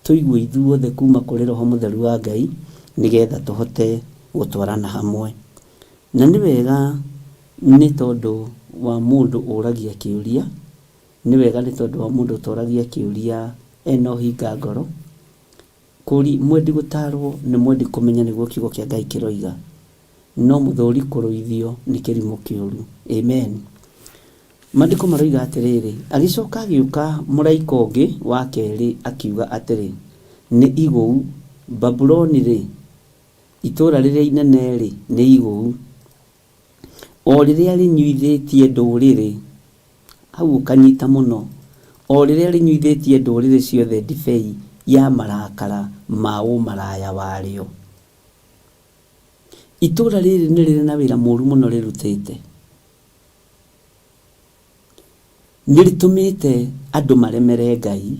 Tũigue ithuothe kuuma kũrĩ Roho Mũtheru wa Ngai nĩgetha tũhote gũtwarana hamwe. Na nĩ wega nĩ tondũ wa mũndũ ũragia kĩũria, nĩ wega nĩ tondũ wa mũndũ ũtoragia kĩũria ena ũhinga ngoro. Kũri mwendi gũtaarwo nĩ mwendi kũmenya nĩguo kiugo kĩa Ngai kĩroiga. No mũthũũri kũrũithio nĩ kĩrimũ kĩũru. Amen. Maandĩko maroiga atĩrĩrĩ, agĩcoka agĩũka mũraika ũngĩ wa kerĩ akiuga atĩrĩ, nĩ igũu, Babuloni-rĩ, itũũra rĩrĩa inene-rĩ, nĩ igũu, o rĩrĩa rĩnyuithĩtie ndũrĩrĩ, hau ũkanyita mũno, o rĩrĩa rĩnyuithĩtie ndũrĩrĩ ciothe ndibei ya marakara ma ũmaraya warĩo. Itũũra rĩrĩ nĩ rĩrĩ na wĩra mũru mũno rĩrutĩte. Nĩ rĩtũmĩte andũ maremere Ngai.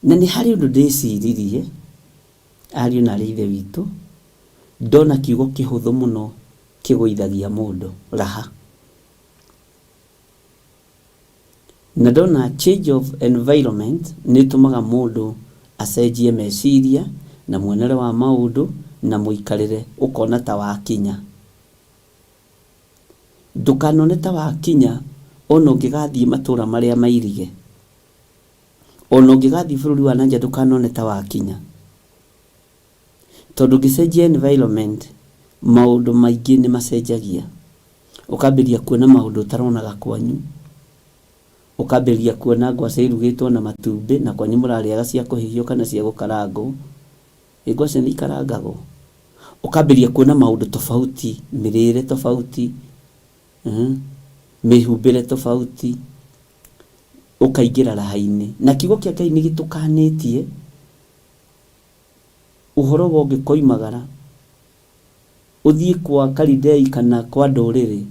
Na nĩ harĩ ũndũ ndĩciririe, ariũ na aarĩ a Ithe witũ, ndona kiugo kĩhũthũ mũno kĩgũithagia mũndũ, raha. Na ndona change of environment nĩ ĩtũmaga mũndũ acenjie meciria na muonere wa maũndũ na mũikarĩre ũkona ta wakinya. Ndũkanone ta wakinya ona ũngĩgathiĩ matũra marĩa mairige. Ona ũngĩgathiĩ bũrũri wa na nja ndũkanone ta wakinya. Tondũ ũngĩcenjia environment maũndũ maingĩ nĩ macenjagia. Ũkambĩrĩria kuona maũndũ ũtaronaga kwanyu. Ũkambĩrĩria kuona ngwacĩ irugĩtwo na matumbĩ na kwanyu mũrarĩaga cia kũhĩhio kana cia gũkarangwo. Ĩ ngwacĩ nĩ ikarangagwo? Ũkambĩrĩria kuona maũndũ tofauti, mĩrĩre tofauti, mĩhumbĩre tofauti, ũkaingĩra raha-inĩ. Na kiugo kĩa Ngai nĩ gĩtũkanĩtie ũhoro wa ũngĩkoimagara ũthiĩ kwa Kalidei kana kwa ndũrĩrĩ,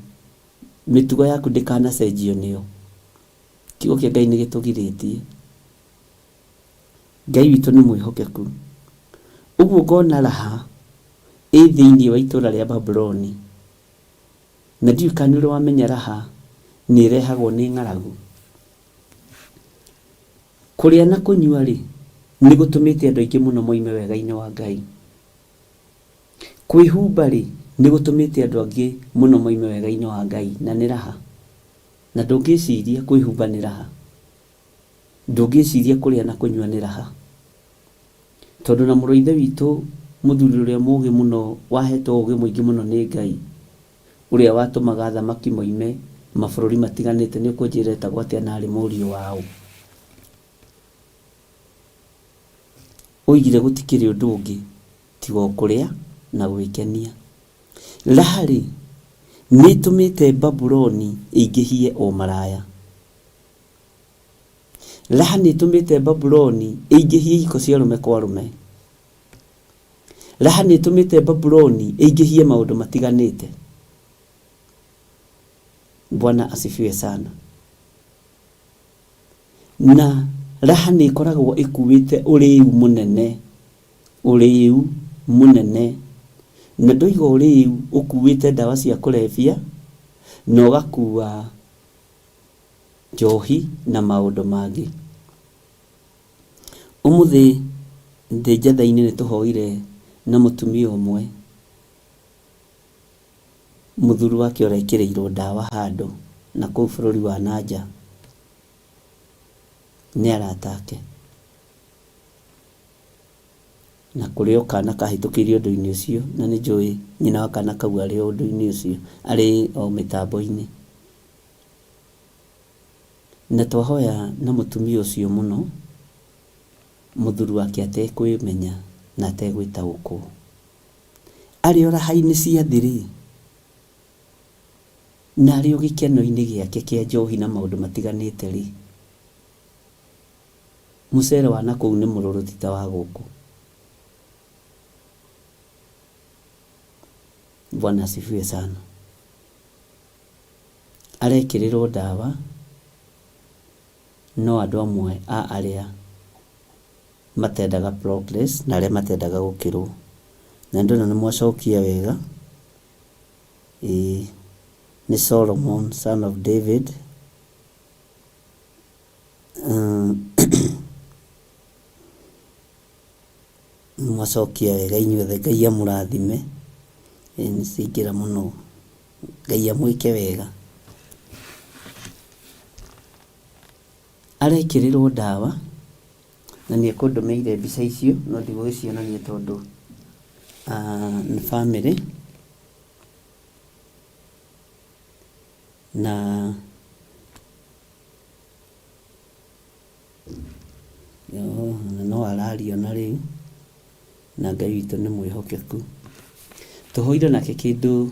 mĩtugo yaku ndĩkanacenjio nĩo. Kiugo kĩa Ngai nĩ gĩtũgirĩtie. Ngai witũ nĩ mwĩhokeku. Ũguo ngona raha ĩ thĩinĩ wa itũra rĩa Babuloni. Na ndiũĩ kana nĩ ũrĩ wamenya raha nĩ ĩrehagwo nĩ ng'aragu. Kũrĩa na kũnyua-rĩ, nĩ gũtũmĩte andũ aingĩ mũno moime wega-inĩ wa Ngai. Kwĩhumba-rĩ, nĩ gũtũmĩte andũ angĩ mũno moime wega-inĩ wa Ngai, na nĩ raha. Na ndũngĩciria kwĩhumba nĩ raha. Ndũngĩciria kũrĩa na kũnyua nĩ raha. Tondũ na mũrũ wa Ithe witũ mũthuri ũrĩa mũũgĩ mũno wahetwo ũũgĩ mũingĩ mũno nĩ Ngai, ũrĩa watũmaga athamaki moime mabũrũri matiganĩte, nĩ ũkũnjĩra etagwo atĩa na arĩ mũriũ wa ũ? Oigire gũtikĩrĩ ũndũ ũngĩ tiga o kũrĩa na gwĩkenia. Raha-rĩ, nĩ ĩtũmĩte Babuloni ĩingĩhie ũmaraya. Raha nĩ ĩtũmĩte Babuloni ĩingĩhie ihiko cia arũme kwa arũme. Raha nĩ ĩtũmĩte Babuloni ĩingĩhie maũndũ matiganĩte. Bwana asifiwe sana. Na Raha nĩ ĩkoragwo ĩkuĩte ũrĩu mũnene, ũrĩu mũnene. Na ndoiga ũrĩu ũkuĩte ndawa cia kũrebia, na ũgakua njohi na maũndũ mangĩ. Ũmũthĩ ndĩ njatha-inĩ nĩ tũhoire na mũtumia ũmwe, mũthuri wake ũrekĩrĩirwo ndawa handũ na kũu bũrũri wa na nja nĩ arata ake. Na kũrĩ o kana kahĩtũkĩire ũndũ-inĩ ũcio na nĩ njũĩ nyina wa kana kau arĩ o ũndũ-inĩ ũcio, arĩ o mĩtambo-inĩ. Na twahoya na mũtumia ũcio mũno, mũthuri wake atekwĩmenya na ategwĩtaũkwo. Arĩ o raha-inĩ cia thĩ rĩ, na arĩ o gĩkeno-inĩ gĩake kĩa njohi na maũndũ matiganĩte rĩ, mũcere wa nakũu nĩ mũrũrũ ti ta wa gũkũ. Bwana asifiwe sana. Arekĩrĩrwo ndawa no andũ amwe a arĩa matendaga progress na arĩa matendaga gũkĩrwo. Na nĩndona nĩ mwacokia wega, ĩĩ nĩ Solomon son of David. Nĩ mwacokia wega inyuothe, Ngai amũrathime. Ĩĩ nĩ ciaingĩra mũno. Ngai amwĩke wega. Arekĩrĩrwo ndawa na nĩ ekũndũmĩire mbica icio no ndigũgĩcionania tondũ nĩ bamĩrĩ na no araria ona rĩu na Ngai witũ nĩ mwĩhokeku. Tũhoire nake kĩndũ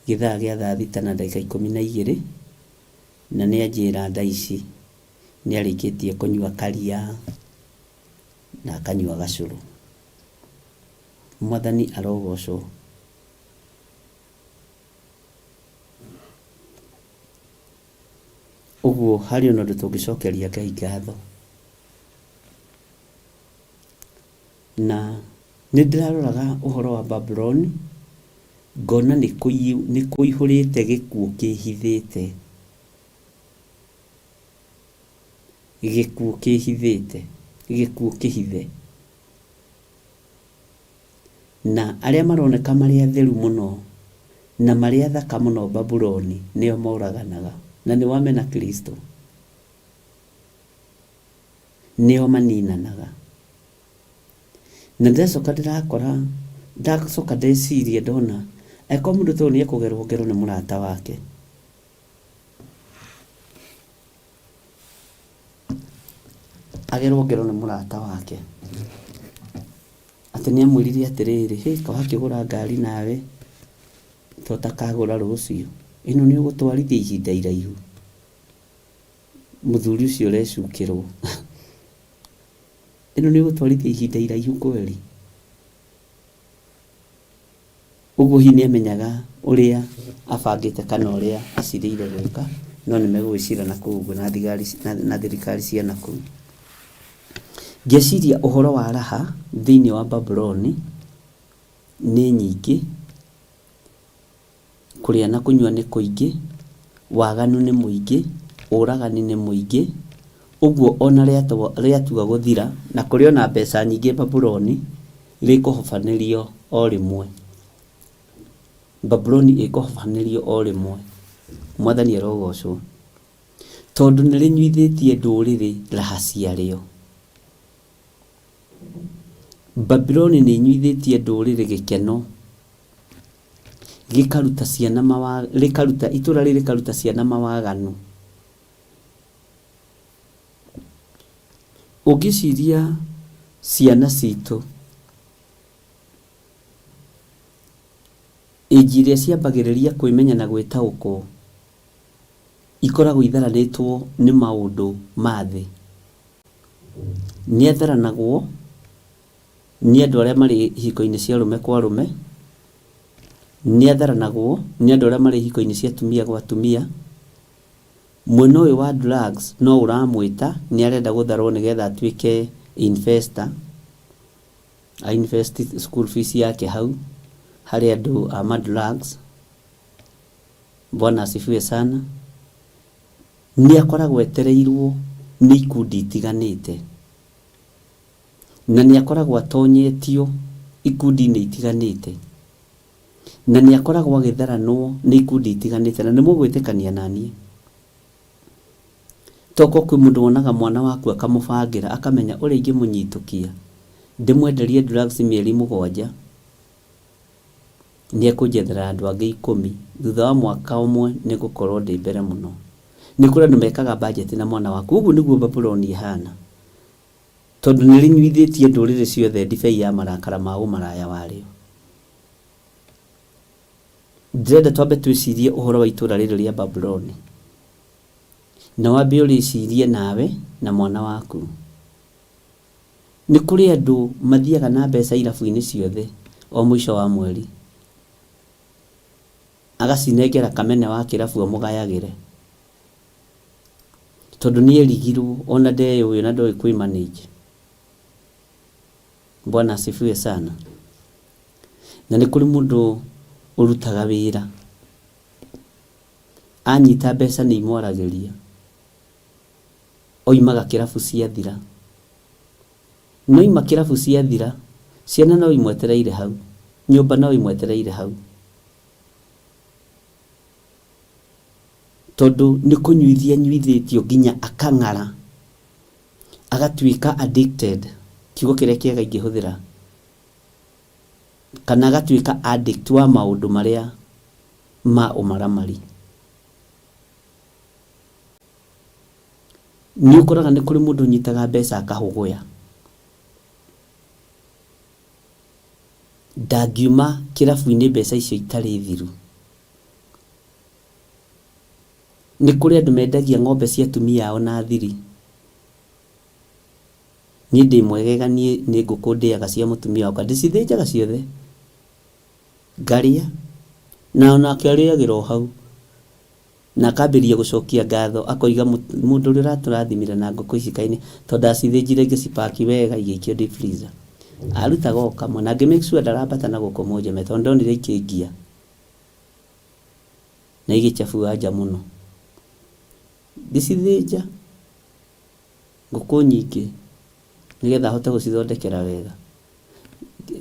gĩthaa gĩa thaa thita na ndagĩka ikũmi na igĩrĩ na nĩ anjĩra thaa ici nĩ arĩkĩtie kũnyua karia na akanyua gacũrũ. Mwathani arogocwo. Ũguo harĩ ona ũndũ tũngĩcokeria Ngai ngatho. Na nĩ ndĩraroraga ũhoro wa Babuloni, ngona nĩ kũihũrĩte gĩkuũ kĩhithĩte. Gĩkuũ kĩhithĩte, gĩkuũ kĩhithe. Na arĩa maroneka marĩ atheru mũno na marĩ athaka mũno Babuloni nĩo moraganaga. Na nĩ wamena Kristo. Nĩo maninanaga. Na ndĩracoka ndĩrakora, ndacoka ndeciria ndona, angĩkorwo mũndũ ta ũyũ nĩ ekũgerwo ngero nĩ mũrata wake, agerwo ngero nĩ mũrata wake, atĩ nĩ amwĩrire atĩrĩrĩ, hĩ kaĩ wakĩgũra ngari nawe ta ũtakagũra rũciũ, ĩno nĩ ũgũtwarithia ihinda iraihu. Mũthuri ũcio ũrecukĩrwo, ĩno nĩ ũgũtwarithia ihinda iraihu kweri? Ũguo hihi nĩ amenyaga ũrĩa abangĩte kana ũrĩa acirĩire gwĩka, no nĩ megũgĩcira na kũu ũguo na thigari na thirikari cia na kũu. Ngeciria ũhoro wa raha thĩinĩ wa Babuloni nĩ nyingĩ, kũrĩa na kũnyua nĩ kũingĩ, waganu nĩ mũingĩ, ũragani nĩ mũingĩ, ũguo ona rĩatua gũthira, na kũrĩ ona mbeca nyingĩ Babuloni, rĩkũhobanĩrio o rĩmwe. Babuloni ĩkũhobanĩrio o rĩmwe. Mwathani arogocwo. Tondũ nĩ rĩnyuithĩtie ndũrĩrĩ raha ciarĩo. Babuloni nĩ ĩnyuithĩtie ndũrĩrĩ gĩkeno. Gĩkaruta ciana mawa, rĩkaruta, itũra rĩrĩ rĩkaruta ciana mawaganu. Ũngĩciria ciana citũ, age ĩrĩa ciambagĩrĩria kwĩmenya na gwĩtaũkwo, ikoragwo itharanĩtwo nĩ maũndũ ma thĩ. Nĩ atharanagwo nĩ andũ arĩa marĩ ihiko-inĩ cia arũme kwa arũme, nĩ atharanagwo nĩ andũ arĩa marĩ ihiko-inĩ cia atumia gwa atumia. Mwena ũyũ wa drugs no ũramwĩta nĩ arenda gũtharwo nĩgetha atuĩke investor, a invest school fees yake hau harĩ andũ a ma drugs. Bwana asifiwe sana. Nĩ akoragwo etereirwo nĩ ikundi itiganĩte na nĩ akoragwo atonyetio ikundi-inĩ itiganĩte na nĩ akoragwo agĩtharanwo nĩ ikundi itiganĩte na nĩ mũgwĩtĩkania naniĩ. Toko kwĩ mũndũ wonaga mwana waku akamũbangĩra akamenya ũrĩa ingĩmũnyitũkia ndĩmwenderie drugs mĩeri 7 nĩ ekũnjethera andũ angĩ 10 thutha wa mwaka ũmwe nĩ ngũkorwo ndĩ mbere mũno. Nĩ kũrĩ andũ mekaga budget na mwana waku. Ũguo nĩguo Babuloni ĩhana, tondũ nĩ rĩnyuithĩtie ndũrĩrĩ ciothe ndibei ya marakara ma ũmaraya warĩo. Ndĩrenda twambe twĩcirie ũhoro wa itũũra rĩrĩ rĩa Babuloni, na wambe ũrĩcirie nawe na mwana waku. Nĩ kũrĩ andũ mathiaga na mbeca irabu-inĩ ciothe o mũico wa mweri, agacinengera kamene wa kĩrabu amũgayagĩre, tondũ nĩ erigirwo ona ndeyũĩ na ndoĩ kwĩ manage. Bwana asifiwe sana. Na nĩ kũrĩ mũndũ ũrutaga wĩra, anyita mbeca nĩ imwaragĩria, oimaga kĩrabu ciathira. No oima kĩrabu ciathira, ciana no imwetereire hau, nyũmba no imwetereire hau. Tondũ nĩ kũnyuithia anyuithĩtio nginya akang'ara, agatuĩka addicted, kiugo kĩrĩa kĩega ingĩhũthĩra, kana agatuĩka addict wa maũndũ marĩa ma ũmaramari. Nĩ ũkoraga nĩ kũrĩ mũndũ ũnyitaga mbeca akahũgũya. Ndangiuma kĩrabu-inĩ mbeca icio itarĩ thiru. Nĩ kũrĩ andũ mendagia ng'ombe cia atumia ao na thiri. Niĩ ndĩ mwegega niĩ nĩ ngũkũ ndĩaga cia mũtumia wakwa, ndĩcithĩnjaga ciothe ngarĩa na onake arĩagĩra o hau na akambĩrĩria gũcokia ngatho akoiga mũndũ ũrĩa ũratũrathimire na ngũkũ ici kaĩ nĩ tondũ ndacithĩnjire ngĩcipaki wega igĩikio deep freezer. Arutaga o kamwe na ngĩ make sure ndarambata na gũkũ Mũnjeme tondũ ndonire ikĩngia na igĩchabua nja mũno. Ngĩcithĩnja ngũkũ nyingĩ nĩgetha ahote gũcithondekera wega.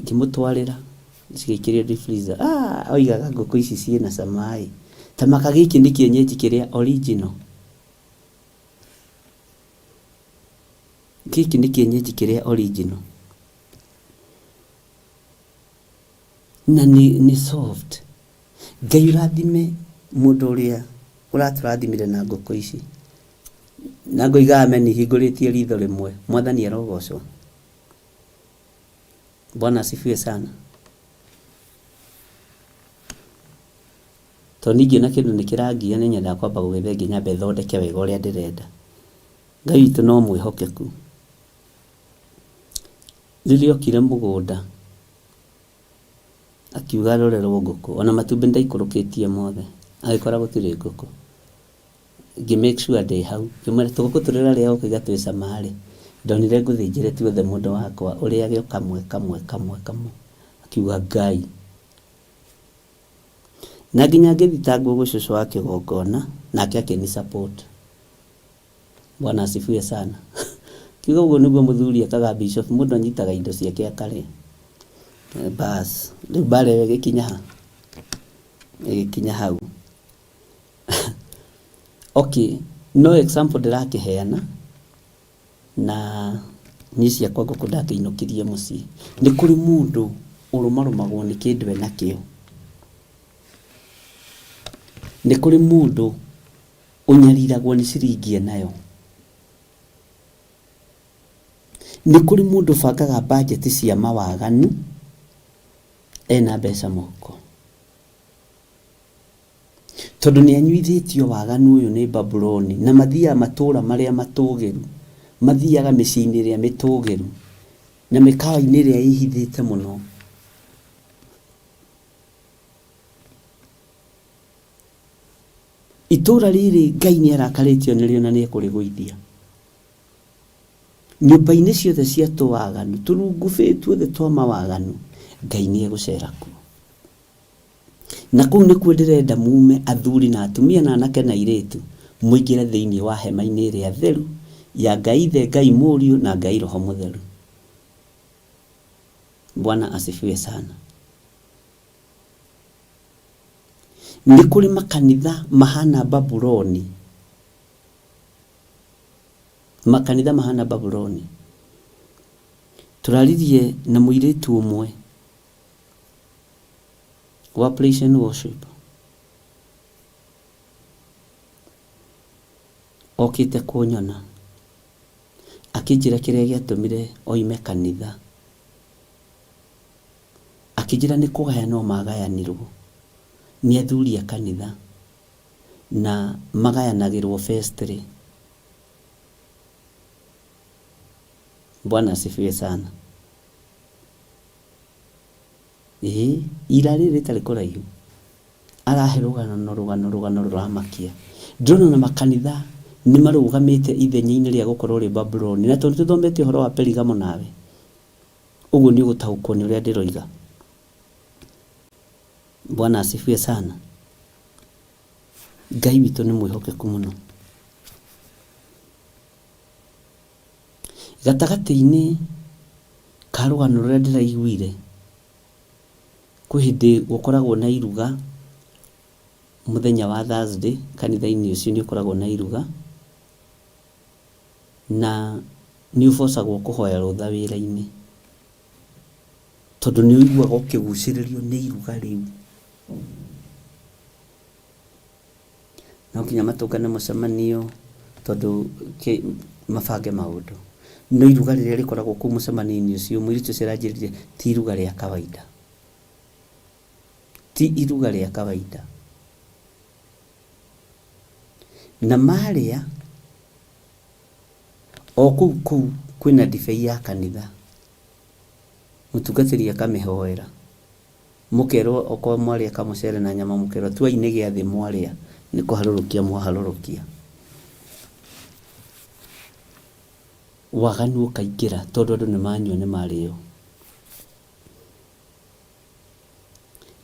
Ngĩmũtwarĩra cigĩikĩrio deep freezer. Ah, oigaga ngũkũ ici ciĩna cama ĩ. Ta maka gĩkĩ nĩ kĩenyenji kĩrĩa original. Gĩkĩ nĩ kĩenyenji kĩrĩa original. Na nĩ soft. Ngai ũrathime mũndũ ũrĩa ũratũrathimire na ngũkũ ici. Na ngoiga amen hingũrĩtie ritho rĩmwe. Mwathani arogocwo. Bwana asifiwe sana. Tondũ niĩ ingĩona kĩndũ nĩ kĩrangia nĩ nyendaga kwamba gũgĩthengia nyambe thondeke wega ũrĩa ndĩrenda. Ngai witũ no mwĩhokeku. Rĩrĩa okire mũgũnda akiuga arorerwo ngũkũ, ona matumbĩ nĩndaikũrũkĩtie mothe, agĩkora gũtirĩ ngũkũ. Ngĩ make sure ndĩ hau, ngĩmwĩra tũgũkũ tũrĩa ũrarĩa ũkauga twĩ cama rĩ, ndonire ngũthĩnjĩre tuothe mũndũ wakwa, ũrĩage o kamwe kamwe kamwe kamwe. Akiuga Ngai. Na nginya ngĩthitangwo gwĩ cũcũ wa kĩgongona, nake akĩni support. Bwana asifiwe sana. Kiuga ũguo nĩguo mũthuri ekaga bishop, mũndũ anyitaga indo ciake akarĩa. Bas, rĩu mbara ĩyo ĩgĩkinya ha? Ĩgĩkinya hau. Okay, no example ndĩrakĩheana na niĩ ciakwa ngũkũ ndakĩinũkirie mũciĩ. Nĩ kũrĩ mũndũ ũrũmarũmagwo nĩ kĩndũ enakĩo. Nĩ kũrĩ mũndũ ũnyariragwo nĩ ciringi enayo. Nĩ kũrĩ mũndũ ũbangaga budget cia mawaganu ena mbeca mũhuko. Tondũ nĩ anyuithĩtio waganu ũyũ nĩ Babuloni, na mathiaga matũũra marĩa matũũgĩru, mathiaga mĩciĩ-inĩ ĩrĩa mĩtũũgĩru, na mĩkawa-inĩ ĩrĩa ĩĩhithĩte mũno. Itũũra rĩrĩ Ngai nĩ arakarĩtio nĩrĩo na nĩ ekũrĩgũithia. Nyũmba-inĩ ciothe cia tũwaganu, tũrungubĩ tuothe twa mawaganu, Ngai nĩ egũcera kuo. Na kũu nĩkuo ndĩrenda mume, athuri na atumia na anake na airĩtu, mũingĩre thĩinĩ wa hema-inĩ ĩrĩa theru ya Ngai Ithe, Ngai Mũriũ na Ngai Roho Mũtheru. Bwana asifiwe sana. Nĩ kũrĩ makanitha mahana Babuloni, makanitha mahana Babuloni. Tũraririe na mũirĩtu ũmwe wa praise and worship okĩte kũnyona akĩnjĩra kĩrĩa gĩatũmire oime kanitha. Akĩnjĩra nĩ kũgayanwo magayanirwo nĩ athuri a kanitha na magayanagĩrwo vestry. Bwana asifiwe sana. Ĩĩ, ira rĩrĩ rĩtarĩ kũraihu arahe rũgano rũgano rũgano rũramakia. Ndĩrona ona makanitha nĩ marũgamĩte ithenya-inĩ rĩa gũkorwo rĩ Babuloni. Na tondũ tũthomete ũhoro wa Perigamo nawe, ũguo nĩ ũgũtaũkwo nĩ ũrĩa ndĩroiga. Bwana asifiwe sana. Ngai witũ nĩ mwĩhokeku mũno. Gatagatĩ-inĩ ka rũgano rũrĩa ndĩraiguire, kwĩ hĩndĩ gũkoragwo na iruga mũthenya wa Thursday, kanitha-inĩ ũcio nĩ ũkoragwo na iruga, na nĩ ũbocagwo kũhoya rũtha wĩra-inĩ, tondũ nĩ ũiguaga ũkĩgucĩrĩrio nĩ iruga rĩu. No nginya matũngane mũcemanio tondũ mabange maũndũ. No iruga rĩrĩa rĩkoragwo kũu mũcemanio-inĩ ũcio, mũirĩtu ũcio aranjĩrire ti iruga rĩa kawaida. Ti iruga rĩa kawaida. Na marĩa, o kũu kũu kwĩna ndibei ya kanitha, mũtungatĩri akamĩhoera. Mũkerwo okorwo mwarĩa kamũcere na nyama mũkerwo tuai nĩ gĩathĩ mwarĩa nĩ kũharũrũkia mwaharũrũkia. Waganu ũkaingĩra tondũ andũ nĩ manyua nĩ marĩo.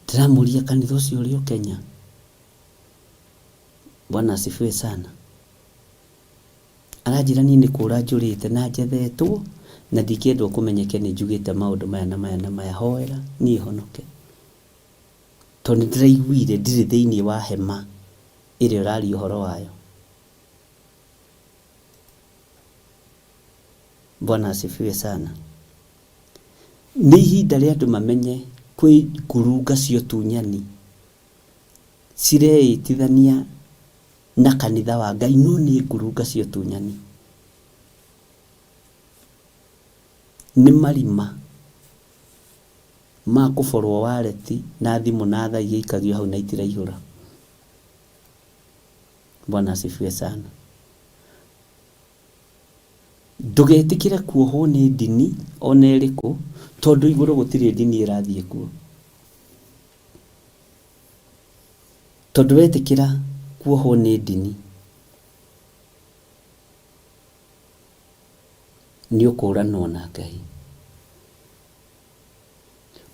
Ndĩramũria kanitha ũcio ũrĩ o Kenya? Bwana asifiwe sana. Aranjĩra niĩ nĩ kũra njũrĩte na njethetwo na ndingĩendwo kũmenyeke nĩ njugĩte maũndũ maya na maya na maya, hoera niĩ honoke. Tondũ nĩ ndĩraiguire ndirĩ thĩinĩ wa hema ĩrĩa ũraria ũhoro wayo. Bwana asifiwe sana. Nĩ ihinda rĩa andũ mamenye kwĩ ngurunga cia ũtunyani cireĩtithania na kanitha wa Ngai no nĩ ngurunga cia ũtunyani. Nĩ marima ma kũborwo wareti na thimũ na thaa igĩikagio hau na itiraihũra. Bwana asifiwe sana. Ndũgetĩkĩre kuohwo nĩ ndini ona ĩrĩkũ tondũ igũrũ gũtirĩ ndini ĩrathiĩ kuo. Tondũ wetĩkĩra kuohwo nĩ ndini nĩ ũkũranwo na Ngai.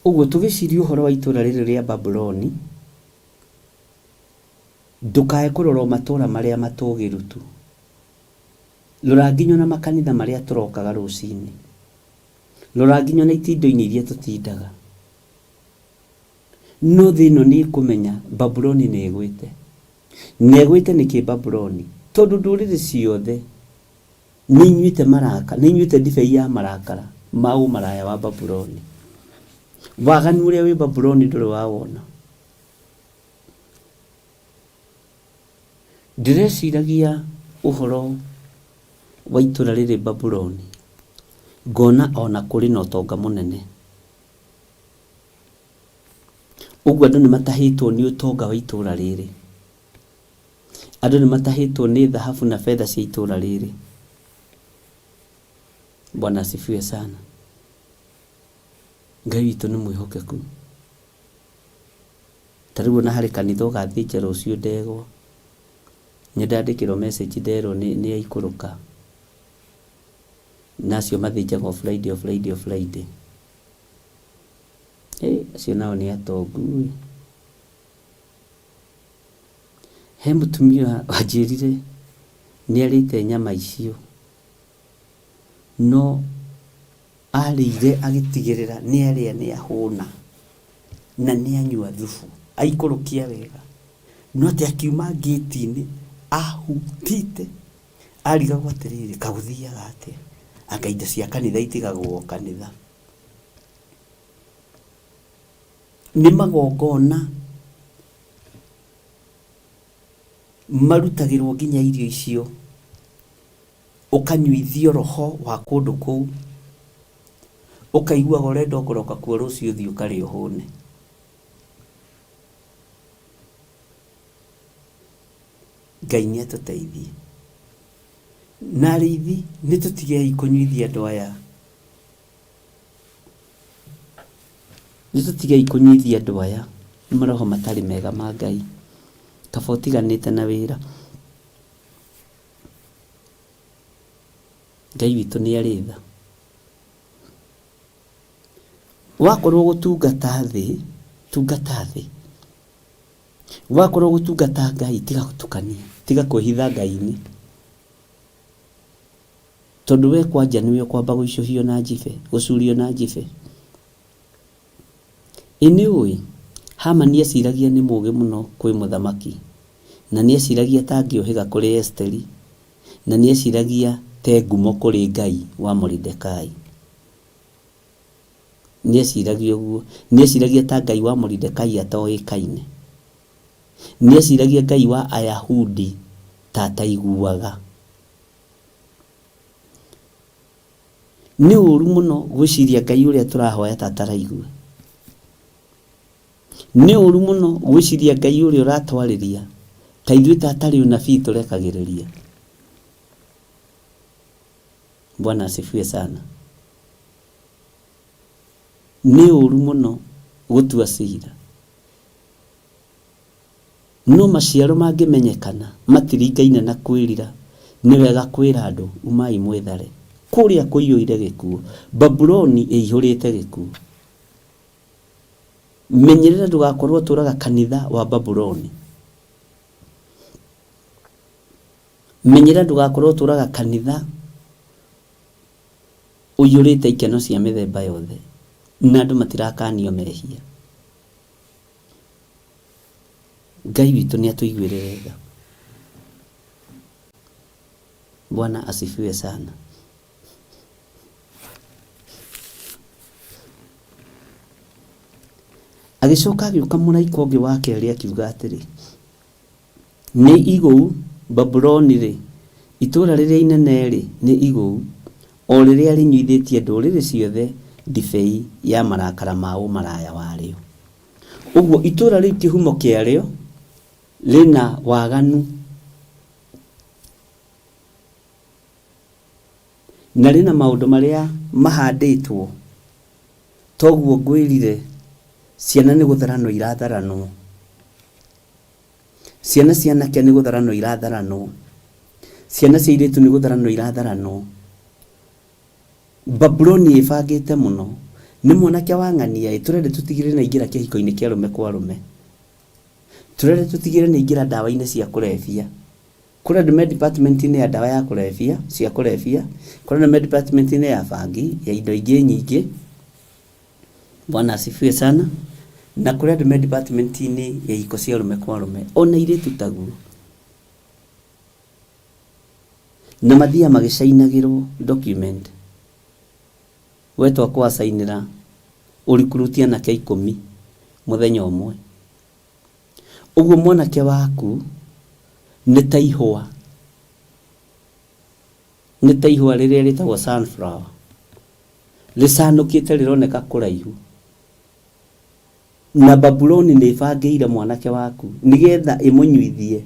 Ũguo tũgĩciria ũhoro wa itũra rĩrĩ rĩa Babuloni, ndũkae kũrora o matũra marĩa matũgĩru tu. Rora nginya ona makanitha marĩa tũrokaga rũcinĩ. Rora nginya ona itindo-inĩ iria tũtindaga. No thĩ ĩno nĩ ĩkũmenya Babuloni nĩ ĩgwĩte. Na ĩgwĩte nĩkĩ Babuloni? Tondũ ndũrĩrĩ ciothe nĩ inyuĩte maraka, nĩ inyuĩte ndibei ya marakara ma ũmaraya wa Babuloni. Waganu ũrĩa wĩ Babuloni ndũrĩ wawona. Ndĩreciragia ũhoro wa itũra rĩrĩ Babuloni, ngona ona kũrĩ na ũtonga mũnene. Ũguo andũ nĩ matahĩtwo nĩ ũtonga wa itũra rĩrĩ. Andũ nĩ matahĩtwo nĩ thahabu na betha cia itũra rĩrĩ. Bwana asifiwe sana. Ngai witũ nĩ mwĩhokeku. Ta rĩu ona harĩ kanitha ũgathĩnja rũciũ ndegwa. Nĩ ndandĩkĩrwo message nderwo nĩ aikũrũka. Na acio mathĩnjaga o Friday o Friday o Friday. Ĩ acio nao nĩ atongu ĩ. He mũtumia wanjĩrire nĩ arĩte nyama icio no arĩire agĩtigĩrĩra nĩ arĩa nĩ ahũna na nĩ anyua thubu aikũrũkia wega no atĩ akiuma ngĩti-inĩ ahutĩte arigagwo atĩrĩrĩ kagũthiaga atĩa anga indo cia kanitha itigagwo o kanitha. Nĩ magongona marutagĩrwo nginya irio icio, ũkanyuithio roho wa kũndũ kũu, ũkaiguaga ũrenda o kũroka kuo rũciũ ũthiĩ ũkarĩe ũhũne. Ngai nĩ atũteithie. Na arĩithi nĩ tũtigei kũnyuithia andũ aya Nĩ tũtigei kũnyuithia andũ aya maroho matarĩ mega ma Ngai. Kaba ũtiganĩte na wĩra. Ngai witũ nĩ arĩ tha. Wakorwo gũtungata thĩ, tungata thĩ. Wakorwo gũtungata Ngai, tiga gũtukania, tiga kwĩhitha Ngai-inĩ. Tondũ we kwanja nĩwe ũkwamba gũicũhio na njibe, gũcurio na njibe. Ĩ nĩũĩ, Hamani eciragia nĩ mũũgĩ mũno kwĩ mũthamaki, na nĩeciragia ta angĩũhĩga kũrĩ Esiteri, na nĩeciragia ta e ngumo kũrĩ Ngai wa Moridekai. Nĩeciragia ũguo. Nĩeciragia ta Ngai wa Moridekai atoĩkaine. Nĩeciragia Ngai wa Ayahudi ta ataiguaga. Nĩ ũru mũno gwĩciria Ngai ũrĩa tũrahoya ta ataraigua. Nĩ ũru mũno gwĩciria Ngai ũrĩa ũratwarĩria ta ithuĩ ta atarĩ ũnabii tũrekagĩrĩria. Bwana asifiwe sana. Nĩ ũru mũno gũtua cira. No maciaro mangĩmenyekana matiringaine na kwĩrira, nĩ wega kwĩra andũ, umai mwĩthare. Kũrĩa kũiyũire gĩkuũ. Babuloni ĩihũrĩte gĩkuũ. Menyerera ndũgakorwo ũtũraga kanitha wa Babuloni. Menyerera ndũgakorwo ũtũraga kanitha ũiyũrĩte ikeno cia mĩthemba yothe na andũ matirakanio mehia. Ngai witũ nĩ atũiguĩrĩre tha. Bwana asifiwe sana. Agĩcoka agĩũka mũraika ũngĩ wa kerĩ akiuga atĩrĩ, nĩ igũu Babuloni-rĩ, itũũra rĩrĩa inene-rĩ, nĩ igũu, o rĩrĩa rĩnyuithĩtie ndũrĩrĩ ciothe ndibei ya marakara ma ũmaraya warĩo. Ũguo itũũra rĩu kĩhumo kĩarĩo rĩna waganu na rĩna maũndũ marĩa mahandĩtwo. Toguo ngwĩrire ciana nĩ gũtharanwo iratharanwo. Ciana cia anake nĩ gũtharanwo iratharanwo. Ciana cia airĩtu nĩ gũtharanwo iratharanwo. Babuloni ĩbangĩte mũno. Nĩ mwanake wa ng'ania ĩ, tũrenda tũtigĩrĩre nĩ aingĩra kĩhiko-inĩ kĩa arũme kwa arũme. Tũrenda tũtigĩrĩre nĩ aingĩra ndawa-inĩ cia kũrebia. Kũrĩ andũ me department-inĩ ya ndawa ya kũrebia, cia kũrebia, kũrĩ andũ me department-inĩ ya bangi, ya indo ingĩ nyingĩ. Bwana asifiwe sana. Na kũrĩ andũ me department-inĩ ya ihiko cia arũme kwa arũme, ona airĩtu taguo. Na mathiaga magĩcainagĩrwo document. We twa kũacainĩra ũrikuruti anake ikũmi mũthenya ũmwe. Ũguo mwanake waku nĩ ta ihũa, nĩ ta ihũa rĩrĩa rĩtagwo sunflower, rĩcanũkĩte rĩroneka kũraihu. Na Babuloni nĩ ĩbangĩire mwanake waku nĩgetha ĩmũnyuithie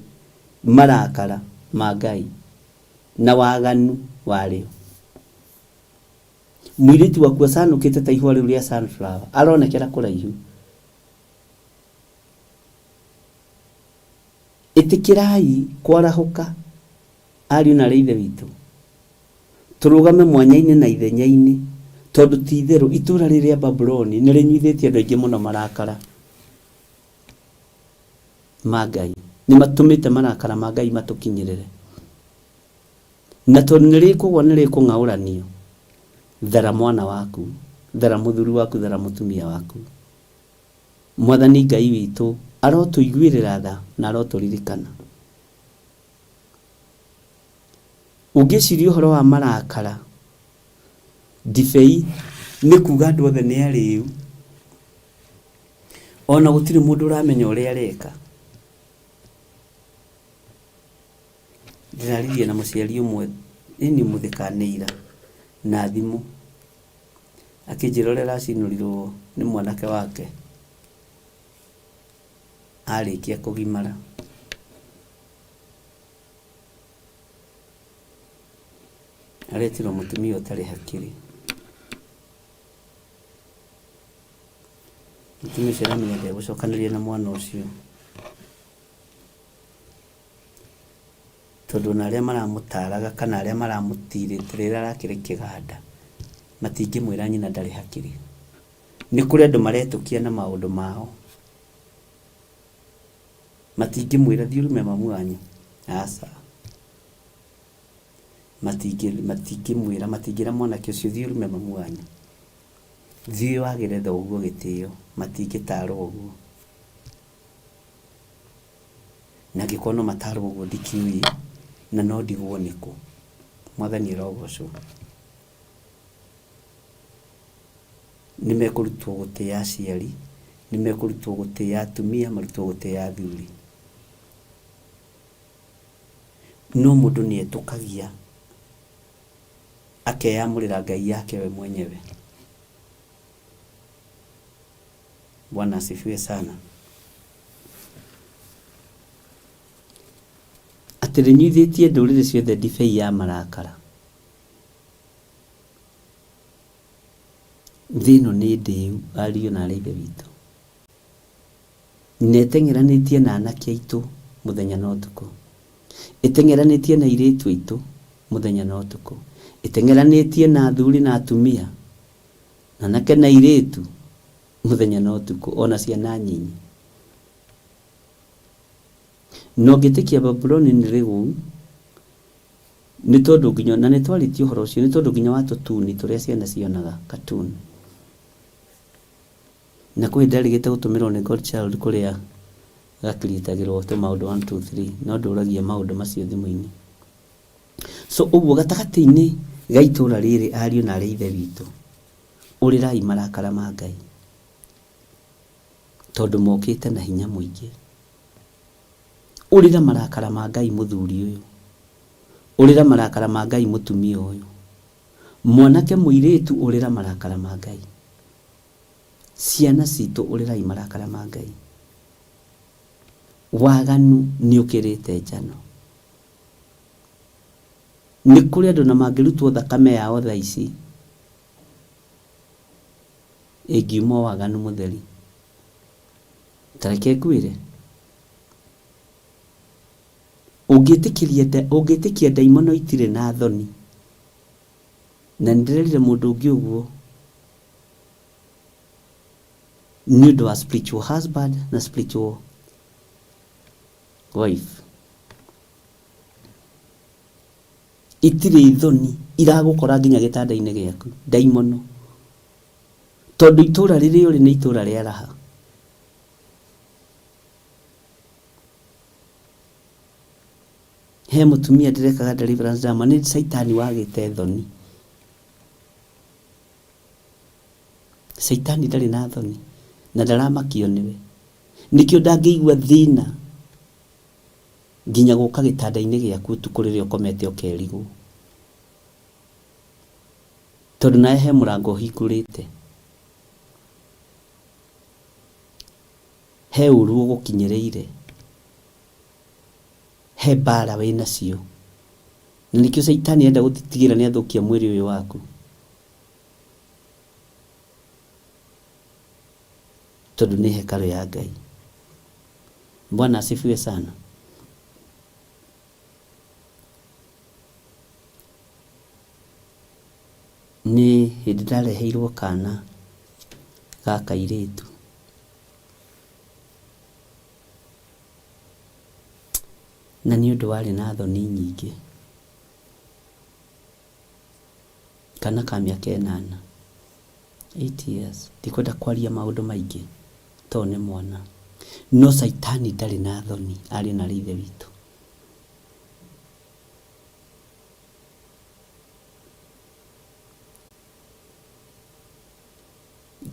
marakara ma Ngai na waganu warĩo. Mũirĩtu waku acanũkĩte ta ihũa rĩu rĩa sunflower, aronekera kũraihu. Ĩtĩkĩrai kwarahũka ariũ na aarĩ a Ithe witũ, tũrũgame mwanya-inĩ na ithenya-inĩ, tondũ ti itherũ itũũra rĩrĩ rĩa Babuloni nĩ rĩnyuithĩtie andũ aingĩ mũno marakara ma Ngai. Nĩ matũmĩte marakara ma Ngai matũkinyĩrĩre. Na tondũ nĩ rĩkũgwa nĩ rĩkũng'aũranio, thara mwana waku, thara mũthuri waku, thara mũtumia waku. Mwathani Ngai witũ arotũiguĩrĩra tha na arotũririkana. Ũngĩciria ũhoro wa marakara, ndibei, nĩ kuga andũ othe nĩ arĩu, ona gũtirĩ mũndũ ũramenya ũrĩa areka. Ndĩraririe na mũciari ũmwe ĩni ũmũthĩ kana nĩ ira na thimũ, akĩnjĩra ũrĩa aracinũrirwo nĩ mwanake wake arĩkia kũgimara. Aretirwo mũtumia ũtarĩ hakiri. Mũtumia ũcio aramenya ndegũcokanĩria na mwana ũcio. Tondũ ona arĩa maramũtaraga kana arĩa maramũtirĩte rĩrĩa arakĩrĩ kĩganda, matingĩmwĩra nyina ndarĩ hakiri. Nĩ kũrĩ andũ maretũkia na maũndũ mao. Matingĩmwĩra thiĩ ũrume mamu wanyu, aca. Matingĩmwĩra, matingĩra mwanake ũcio thiĩ ũrume mamu wanyu. Thiĩ wagĩre thoguo gĩtĩo, matingĩtarwo ũguo. Na angĩkorwo no matarwo ũguo ndikĩũĩ na no ndigwo nĩkũ. Mwathani arogocwo. Nĩ mekũrutwo gũtĩa aciari, nĩ mekũrutwo gũtĩa atumia, marutwo gũtĩa athuri. No mũndũ nĩ etũkagia akeyamũrĩra Ngai yake we mwenyewe. Bwana asifiwe sana. Atĩ rĩnyuithĩtie ndũrĩrĩ ciothe ndibei ya marakara. Thĩ ĩno nĩ ndĩu ariũ na aarĩ a Ithe witũ. Na ĩteng'eranĩtie na anake aitũ mũthenya na ũtukũ. Ĩteng'eranĩtie na airĩtu aitũ mũthenya na ũtukũ. Ĩteng'eranĩtie na athuri na atumia, anake na airĩtu mũthenya na ũtukũ, o na ciana nyinyi. Na ũngĩtĩkia Babuloni nĩ rĩgũu, nĩ tondũ nginya, na nĩ twarĩtie ũhoro ũcio, nĩ tondũ nginya wa tũtuni tũrĩa ciana cionaga, cartoon. Na kwĩ hĩndĩ ndarĩgĩte gũtũmĩrwo nĩ Godchild kũrĩa gakiriĩtagĩrwo tũmaũndũ one two three, no ndũragia maũndũ macio thimũ-inĩ. So ũguo gatagatĩ-inĩ ga itũra rĩrĩ ariũ na aarĩ a Ithe witũ, ũrĩrai marakara ma Ngai, tondũ mokĩte na hinya mũingĩ. Ũrĩra marakara ma Ngai mũthuri ũyũ, ũrĩra marakara ma Ngai mũtumia ũyũ, mwanake mũirĩtu ũrĩra marakara ma Ngai, ciana citũ ũrĩrai marakara ma Ngai. Waganu nĩ ũkĩrĩte njano. Nĩ kũrĩ andũ na mangĩrutwo thakame yao thaa ici ĩngiuma o waganu mũtheri. Ta reke ngwĩre, ũngĩtĩkĩria ũngĩtĩkia ndaimono itirĩ na thoni, na nĩ ndĩrerire mũndũ ũngĩ ũguo nĩ ũndũ wa spiritual husband na spiritual wife. Itirĩ thoni iragũkora nginya gĩtanda-inĩ gĩaku, ndaimono. Tondũ itũra rĩrĩa ũrĩ nĩ itũra rĩa raha. He mũtumia ndĩrekaga deliverance ndamwĩra nĩ caitani wagĩte thoni. Caitani ndarĩ na thoni na ndaramakio nĩwe. Nĩkĩo ndangĩigua thĩna nginya gũka gĩtanda-inĩ gĩaku ũtukũ rĩrĩa ũkomete ũkerigwo. Tondũ nawe he mũrango ũhingũrĩte. He ũru ũgũkinyĩrĩire. He mbara wĩnacio. Na nĩkĩo caitani arenda gũtigĩrĩra nĩ athũkia mwĩrĩ ũyũ waku. Tondũ nĩ hekarũ ya Ngai. Bwana asifiwe sana. Nĩ hĩndĩ ndareheirwo kana ga kairĩtu. Na nĩ ũndũ warĩ na thoni nyingĩ. Kana ka mĩaka ĩnana, 8 years. Ndikwenda kwaria maũndũ maingĩ tondũ nĩ mwana. No caitani ndarĩ na thoni ariũ na aarĩ a Ithe witũ.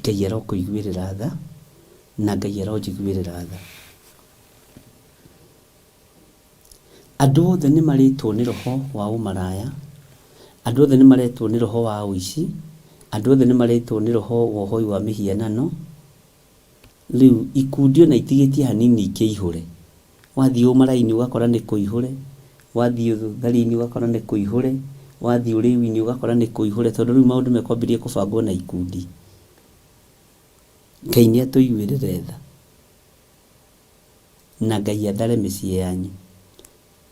Ngai arokũiguĩrĩra tha na Ngai aronjiguĩrĩra tha. Andũ othe nĩ marĩtwo nĩ roho wa ũmaraya, andũ othe nĩ maretwo nĩ roho wa ũici, andũ othe nĩ maretwo nĩ roho wa ũhoi wa mĩhianano. Rĩu ikundi ona itigĩtie hanini ikĩihũre. Wathiĩ ũmaraya-inĩ ũgakora nĩ kũihũre, wathiĩ ũtharia-inĩ ũgakora nĩ kũihũre, wathiĩ ũrĩu-inĩ ũgakora nĩ kũihũre tondũ rĩu maũndũ mekwambĩrĩria kũbangwo na ikundi. Ngai nĩ atũiguĩrĩre tha na Ngai athare mĩciĩ yanyu.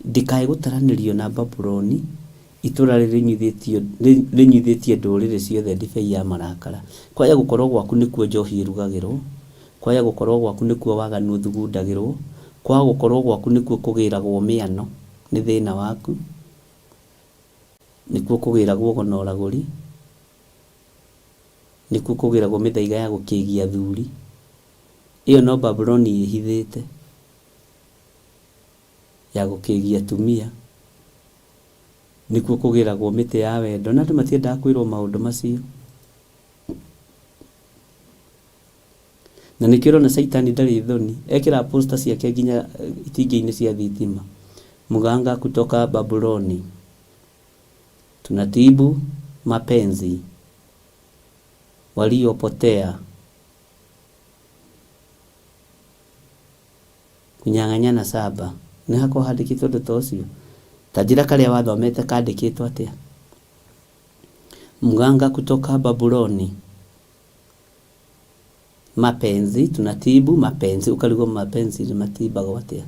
Ndĩkae gũtaranĩrio na Babuloni, itũũra rĩrĩ rĩnyuithĩtie ndũrĩrĩ ciothe ndibei ya marakara. Kwaya gũkorwo gwaku nĩkuo njohi ĩrugagĩrwo, kwaya gũkorwo gwaku nĩkuo waganu ũthugundagĩrwo, kwaga gũkorwo gwaku nĩkuo kũgĩragwo mĩano nĩ thĩna waku, nĩkuo kũgĩragwo ũgo na ũragũri, nĩkuo kũgĩragwo mĩthaiga ya gũkĩgia athuri. Ĩyo no Babuloni ĩhithĩte. Ya gũkĩgia atumia, nĩkuo kũgĩragwo mĩtĩ ya wendo, na andũ matiendaga kwĩrwo maũndũ macio. Na nĩkĩo ũrona caitani ndarĩ thoni, ekĩraga poster ciake nginya itingĩ-inĩ cia thitima, Mganga kutoka Babuloni, tunatibu mapenzi waliopotea. Kunyang'anyana saba. Nĩ hakoragwo handĩkĩtwo ũndũ ta ũcio? Ta njĩra karĩa wathomete kandĩkĩtwo atĩa? Mganga kutoka Babuloni. Mapenzi, tunatibu mapenzi. Ũkarigwo mapenzi nĩ matibagwo atĩa?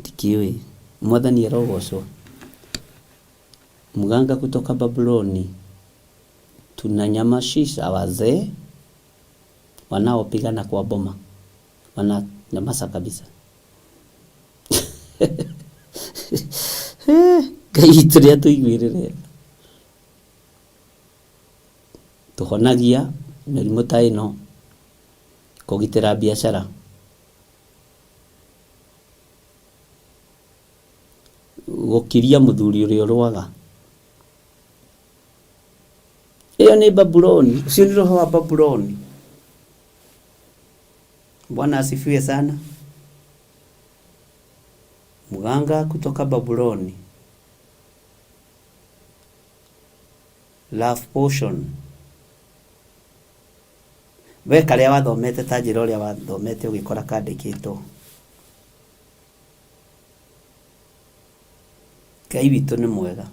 Ndikĩũĩ. Mwathani arogocwo. Mganga kutoka Babuloni. Tunanyamashisha wazee wanaopigana kwa boma. Wananyamaza kabisa. Ngai witũ nĩ atũiguĩrĩre tha. Tũhonagia mĩrimũ ta ĩno, kũgitĩra biacara. Gũkiria mũthuri ũrĩa ũrũaga. Ĩyo nĩ Babuloni, ũcio nĩ roho wa Babuloni. Bwana asifiwe sana. Mganga kutoka Babuloni. Love potion. We karĩa wathomete ta njĩra ũrĩa wathomete ũgĩkora kandĩkĩtwo. Ngai witũ nĩ mwega.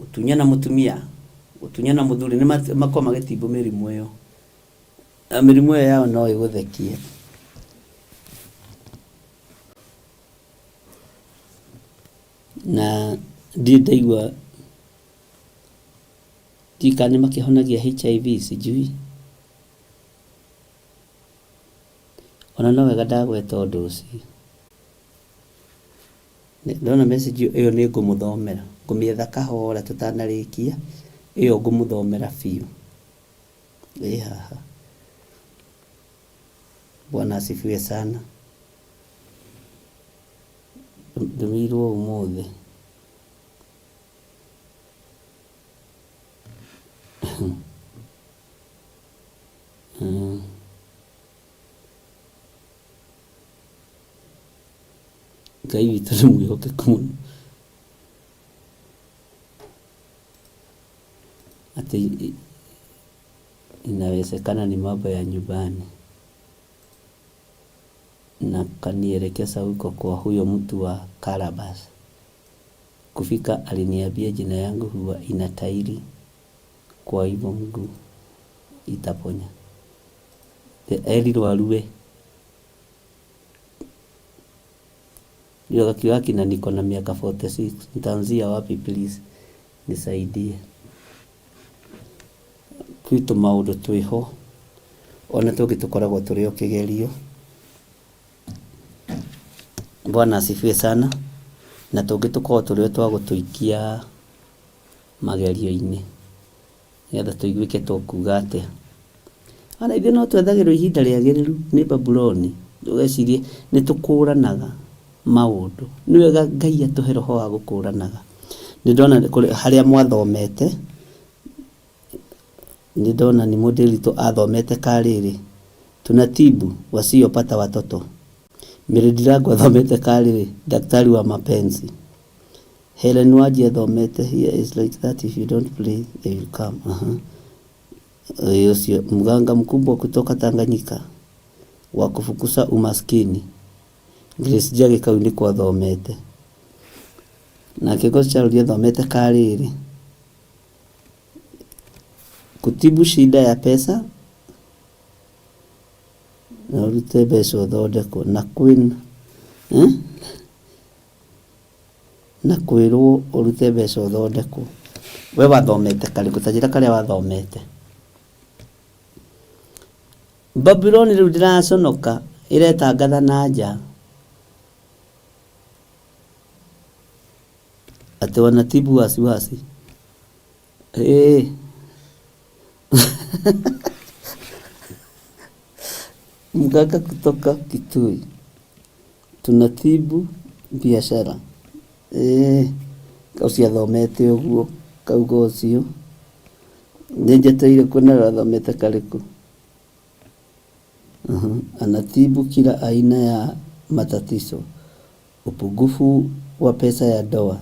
Gũtunyana mũtumia, gũtunyana mũthuri nĩ makoragwo magĩtimbu mĩrimũ ĩyo. Na mĩrimũ ĩyo yao no ĩgũthekie. Na ndirĩ ndaigua, ndiũĩ kana nĩ makĩhonagia HIV sijui. Ona no wega ndagweta ũndũ ũcio. Ndona message ĩyo nĩ ngũmũthomera. Ngũmĩetha kahora tũtanarĩkia, ĩyo ngũmũthomera biũ. Ĩ haha. Bwana asifiwe sana. Ndũmĩirwo ũmũthĩ. Ngai witũ nĩ mwĩhokeku mũno. Atĩ inawezekana ni mambo ya nyumbani. Na kanielekeza huko kwa huyo mtu wa Calabash. Kufika aliniambia jina yangu huwa ina tairi kwa hivyo mguu itaponya. Erirwo arue. Ndio akiuga kina niko na miaka 46 nitaanzia wapi please? Nisaidie. Kwĩ tũmaũndũ twĩho ona tũngĩ tũkoragwo tũrĩ o kĩgerio. Bwana asifiwe sana. Na tũngĩ tũkoragwo tũrĩ o twa gũtũikia magerio-inĩ nĩgetha tũiguĩke tũkuga atĩa. Ona ithuĩ no twethagĩrwo ihinda rĩagĩrĩru nĩ Babuloni, ndũgecirie nĩ tũkũranaga maũndũ. Nĩ wega Ngai atũhe roho wa gũkũranaga. Nĩ ndona harĩa mwathomete, nĩ ndona nĩ Mũndĩritũ athomete karĩrĩ, tunatibu wasiopata watoto. Mary Ndirango athomete karĩrĩ, daktari wa mapenzi. Helen Wanji athomete here is like that if you don't play they will come. Ĩĩ ũcio mganga mkubwa kutoka Tanganyika wa kufukuza umaskini. Grace Njagi kau nĩko athomete. Nake Goscaroli athomete karĩrĩ, kutibu shida ya pesa na ũrute mbeca ũthondekwo na kwĩna eh? Na kwĩrwo ũrute mbeca ũthondekwo. We wathomete karĩkũ? Ta njĩra karĩa wathomete. Babuloni rĩu ndĩraconoka ĩretangatha na nja atĩ wanatibu wasiwasi. Ĩĩ. Mganga kutoka Kitui. Tunatibu biashara. Ĩĩ. Ũcio athomete ũguo kauga ũcio. Nĩ njetereire kuona athomete karĩkũ. Anatibu kila aina ya matatizo. Upungufu wa pesa ya ndoa.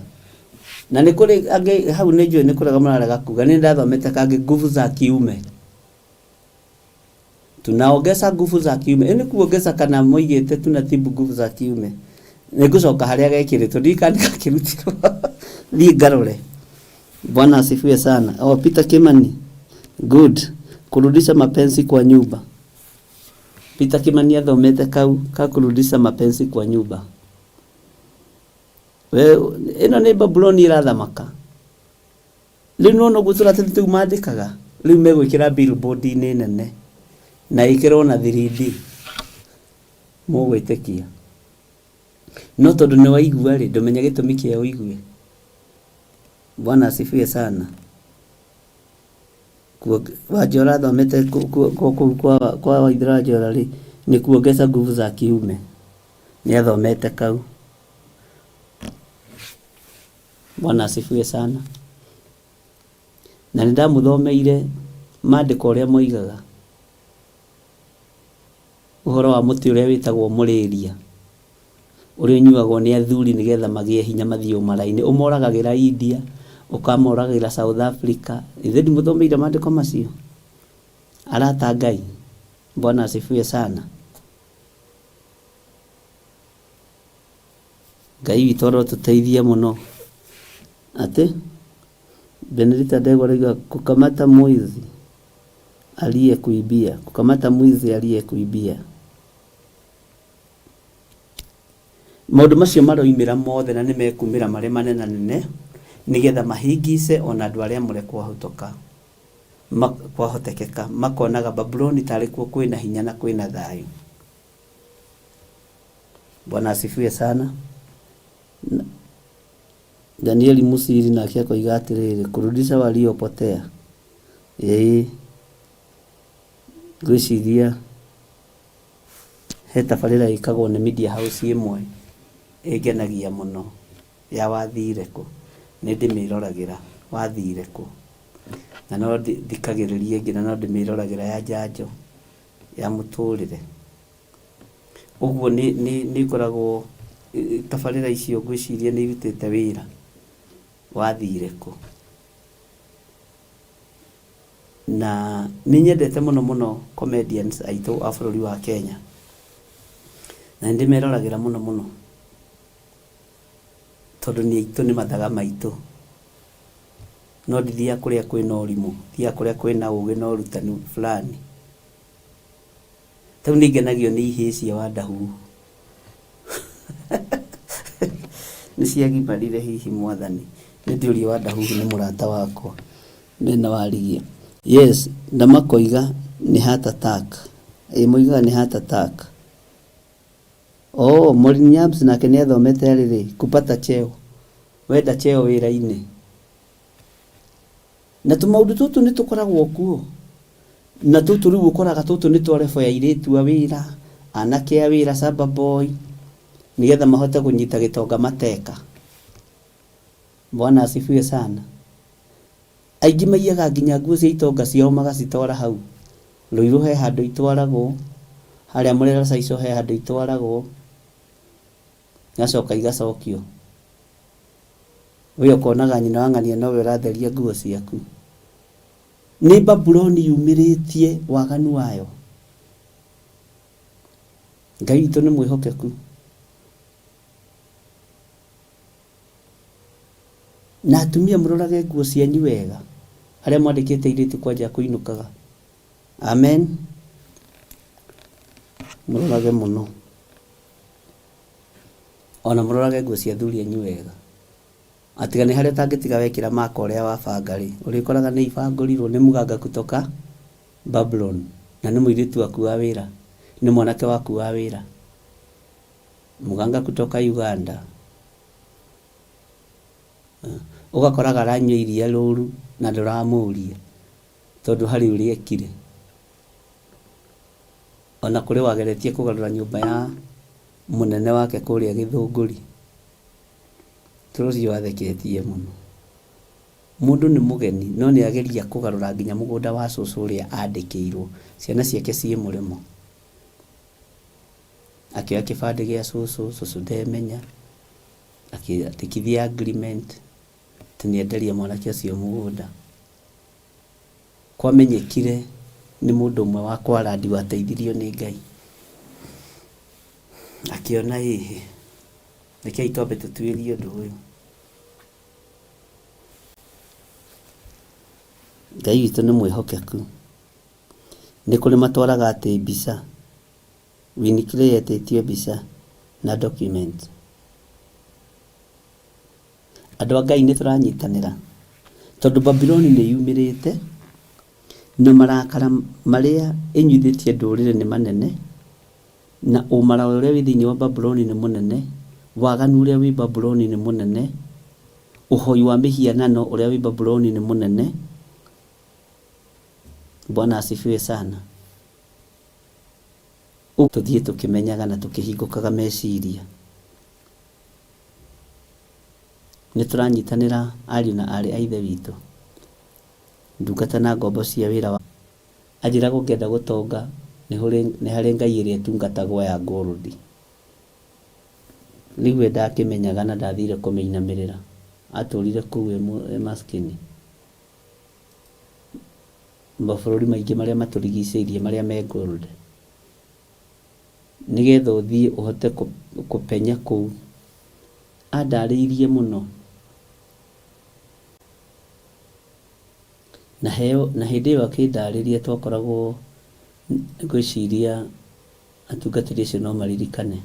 Na nĩ kũrĩ angĩ hau nĩ njũĩ nĩ kũrega mũrarega kuga nĩ ndathomete kangĩ nguvu za kiume. Tunaongeza nguvu za kiume. Ĩ nĩ kuongeza kana moigĩte tunatibu nguvu za kiume. Nĩ ngũcoka harĩa gekĩrĩtwo ndirikana nĩ gakĩrutirwo thiĩ ngarore. Bwana asifiwe sana. Oh, Peter Kimani. Good. Kurudisha mapenzi kwa nyumba. Peter Kimani athomete kau ka kurudisha mapenzi kwa nyumba. We ĩno nĩ Babuloni ĩrathamaka. Rĩu nĩwona ũguo tũratathi tũu mandĩkaga rĩu megwĩkĩra billboard-inĩ nene na ĩkĩrwo na 3D mũgwĩtĩkia. No tondũ nĩ waigua rĩ, ndũmenya gĩtũmi kĩa ũigue. Bwana asifiwe sana. Wanjora athomete kũu kwa Waithera Wanjora rĩ, nĩ kuongeza nguvu za kiume. Nĩ athomete kau. Bwana asifiwe sana. Na nĩ ndamũthomeire mandĩko ũrĩa moigaga ũhoro wa mũtĩ ũrĩa wĩtagwo mũrĩria ũrĩa ũnyuagwo nĩ athuri nĩgetha magĩe hinya mathiĩ ũmara-inĩ. Ũmoragagĩra India, ũkamoragĩra South Africa. Ithe ndimũthomeire mandĩko macio? Arata Ngai. Bwana asifiwe sana. Ngai witũ arotũteithia mũno. Atĩ Benedicta Ndegwa arauga kukamata mwizi aliyekuibia, kukamata mwizi aliyekuibia. Maũndũ macio maroimĩra mothe na nĩ mekumĩra marĩ manenanene nĩgetha mahingice ona andũ arĩa amũre kwahotoka kwahotekeka makonaga Babuloni tarĩ kuo kwĩna hinya na kwĩna thayũ. Bwana asifiwe sana. Danieli Musiri nake akoiga atĩrĩrĩ, kurudisha waliopotea. Ĩĩ ngwĩciria he tabarĩra ĩkagwo nĩ media house ĩmwe ĩngenagia mũno ya wathire kũ, nĩ ndĩmĩroragĩra wathire kũ, na no thikagĩrĩria ĩngĩ na no ndĩmĩroragĩra ya njanjo ya mũtũrĩre. Ũguo nĩ ĩkoragwo tabarĩra icio ngwĩciria nĩ irutĩte wĩra wathire kũ. Na nĩ nyendete mũno mũno comedians aitũ a bũrũri wa Kenya. Na nĩ ndĩmeroragĩra mũno mũno tondũ nĩ aitũ nĩ mathaga maitũ. No ndithiaga kũrĩa kwĩna ũrimũ, thiaga kũrĩa kwĩna ũgĩ na ũrutani fulani. Ta rĩu nĩ ngenagio nĩ ihĩĩ cia Wandahuhu. Nĩ ciagimarire hihi mwathani. Nĩ ndĩũrie Wandahuhu nĩ mũrata wakwa mena warigia. Yes, na makoiga nĩ heart attack. Ĩ moigaga nĩ heart attack. Oh, Maureen Nyams nake nĩ athomete rĩrĩ, kupata cheo. Wenda cheo wĩra-inĩ. Na tũmaũndũ tũtũ nĩ tũkoragwo kuo. Na tũtũ rĩu ũkoraga tũtũ nĩ twa level ya airĩtu a wĩra, anake a wĩra, shamba boy, nĩgetha mahote kũnyita gĩtonga mateka. Bwana asifiwe sana. Aingĩ maiyaga nginya nguo cia itonga ciao magacitwara hau. Ruiru he handũ itwaragwo, harĩa Murera Saico he handũ itwaragwo, igacoka igacokio. We ũkonaga nyina wa ng'ania nowe ũratheria nguo ciaku. Nĩ Babuloni yumĩrĩtie waganu wayo. Ngai witũ nĩ mwĩhokeku. Na atumia mũrorage nguo cianyu wega, harĩa mwandĩkĩte airĩtu kwanja kũinũkaga. Amen. Mũrorage mũno. Ona mũrorage nguo cia athuri anyu wega. Atiga nĩ harĩa ũtangĩtiga wekĩra maka ũrĩa wabanga rĩ, ũrĩkoraga nĩ ibangũrirwo nĩ mũganga kutoka Babylon, na nĩ mũirĩtu waku wa wĩra, nĩ mwanake waku wa wĩra. Mũganga kutoka Uganda. Ũgakoraga aranyua iria rũru na ndũramũria tondũ harĩ ũrĩa ekire. Ona kũrĩ wageretie kũgarũra nyũmba ya mũnene wake kũrĩa Gĩthũngũri. Toro ũcio watheketie mũno. Mũndũ nĩ mũgeni no nĩ ageria kũgarũra nginya mũgũnda wa cũcũ ũrĩa andĩkĩirwo. Ciana ciake ciĩ mũrĩmo. Akĩoya kĩbandĩ gĩa cũcũ, cũcũ ndemenya. Akĩandĩkithia agreement atĩ nĩ enderia mwanake ũcio mũgũnda. Kwamenyekire nĩ mũndũ ũmwe wa kwarandi wateithirio nĩ Ngai. Akĩona ĩhĩ, rekei twambe tũtuĩrie ũndũ ũyũ. Ngai witũ nĩ mwĩhokeku. Nĩ kũrĩ matwaraga atĩ mbica. Winnie Clay etĩtio mbica na document. Andũ a Ngai nĩ tũranyitanĩra tondũ Babuloni nĩ yumĩrĩte na marakara marĩa ĩnyuithĩtie ndũrĩrĩ nĩ manene na ũmara ũrĩa wĩ thĩinĩ wa Babuloni nĩ mũnene, waganu ũrĩa wĩ Babuloni nĩ mũnene, ũhoi wa mĩhianano ũrĩa wĩ Babuloni nĩ mũnene. Bwana asifiwe sana. Tũthiĩ tũkĩmenyaga na tũkĩhingũkaga meciria. Nĩ tũranyitanĩra ariũ na aarĩ a Ithe witũ, ndungata na ngombo cia wĩra wa. Anjĩraga ũngĩenda gũtonga nĩ harĩ ngai ĩrĩa ĩtungatagwo ya gold. Rĩu we ndakĩmenyaga na ndathire kũmĩinamĩrĩra. Atũrire kũu e maskini. Mabũrũri maingĩ marĩa matũrigicĩirie marĩa me gold. Nĩgetha ũthiĩ ũhote kũpenya kũu. Andarĩirie mũno. Na heo, na hĩndĩ ĩyo akĩndarĩria twakoragwo ngwĩciria atungatĩri acio no maririkane.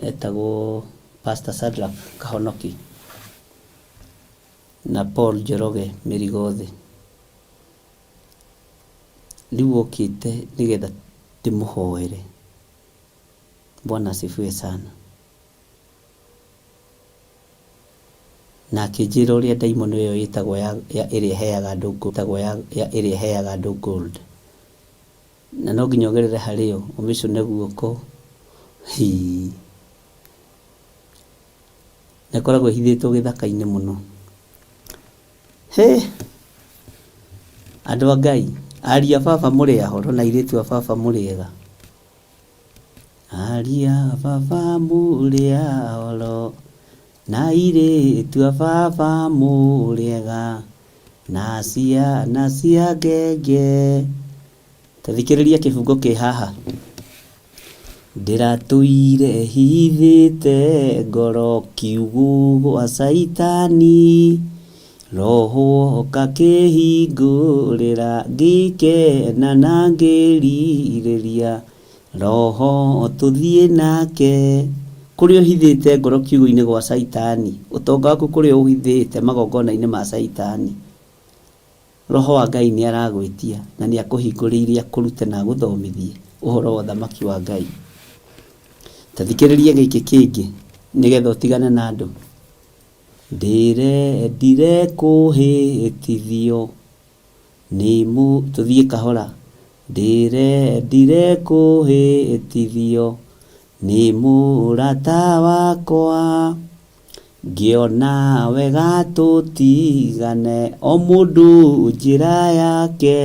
Etagwo Pastor Shadrack Kahonoki na Paul Njoroge Mĩrigothĩ. Rĩu okĩte nĩgetha ndĩmũhoere. Bwana asifiwe sana. Na akĩnjĩra ũrĩa ndaimono ĩyo ĩtagwo ya, ya ĩrĩa ĩheaga andũ ĩtagwo ya, ya ĩrĩa ĩheaga andũ gold. Na no nginya ũgerere harĩ yo ũmĩcũne guoko. Hii. Na ĩkoragwo ĩhithĩtwo gĩthaka-inĩ mũno. Hĩ! Andũ a Ngai, ariũ a baba mũrĩ ahoro na airĩtu a baba mũrĩ ega? Ariũ a baba mũrĩ ahoro na airĩtu a baba mũrĩ ega na ciana cia ngenge. Ta thikĩrĩria kĩbungo kĩ haha. Ndĩratũire hithĩte ngoro kiugũ gwa caitani, Roho oka kĩhingũrĩra ngĩkena na ngĩrirĩria, Roho tũthiĩ nake. Kũrĩa ũhithĩte ngoro kiugũ-inĩ gwa Caitani, ũtonga waku kũrĩa ũhithĩte magongona-inĩ ma Caitani, Roho wa Ngai nĩ aragwĩtia na nĩ akũhingũrĩire akũrute na agũthomithie ũhoro wa ũthamaki wa Ngai. Ta thikĩrĩria gĩkĩ kĩngĩ nĩgetha ũtigane na andũ. Ndĩrendire kũhĩtithio nĩ mũ tũthiĩ kahora. Ndĩrendire kũhĩtithio nĩ mũrata wakwa, ngĩona wega tũtigane o mũndũ njĩra yake.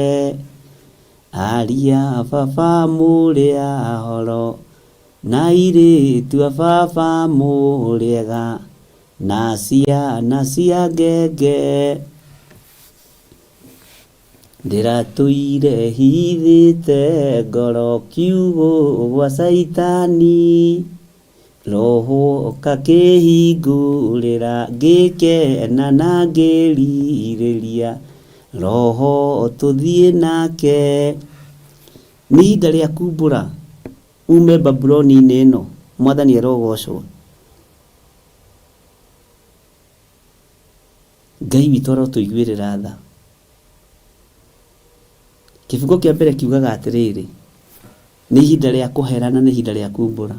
Aria baba mũrĩ ahoro na airĩtu a baba mũrĩ ega na ciana cia ngenge. Ndĩratũire hithĩte ngoro kiugũ gwa Caitani, Roho ũkakĩhingũrĩra ngĩkena na ngĩrirĩria, Roho tũthiĩ nake. Nĩ ihinda rĩa kumbũra ume Babuloni-inĩ ĩno, Mwathani arogocwo. Ngai witũ arotũiguĩrĩra tha. Kĩbungo kĩa mbere kiugaga atĩrĩrĩ, nĩ ihinda rĩa kũhera na nĩ ihinda rĩa kumbũra.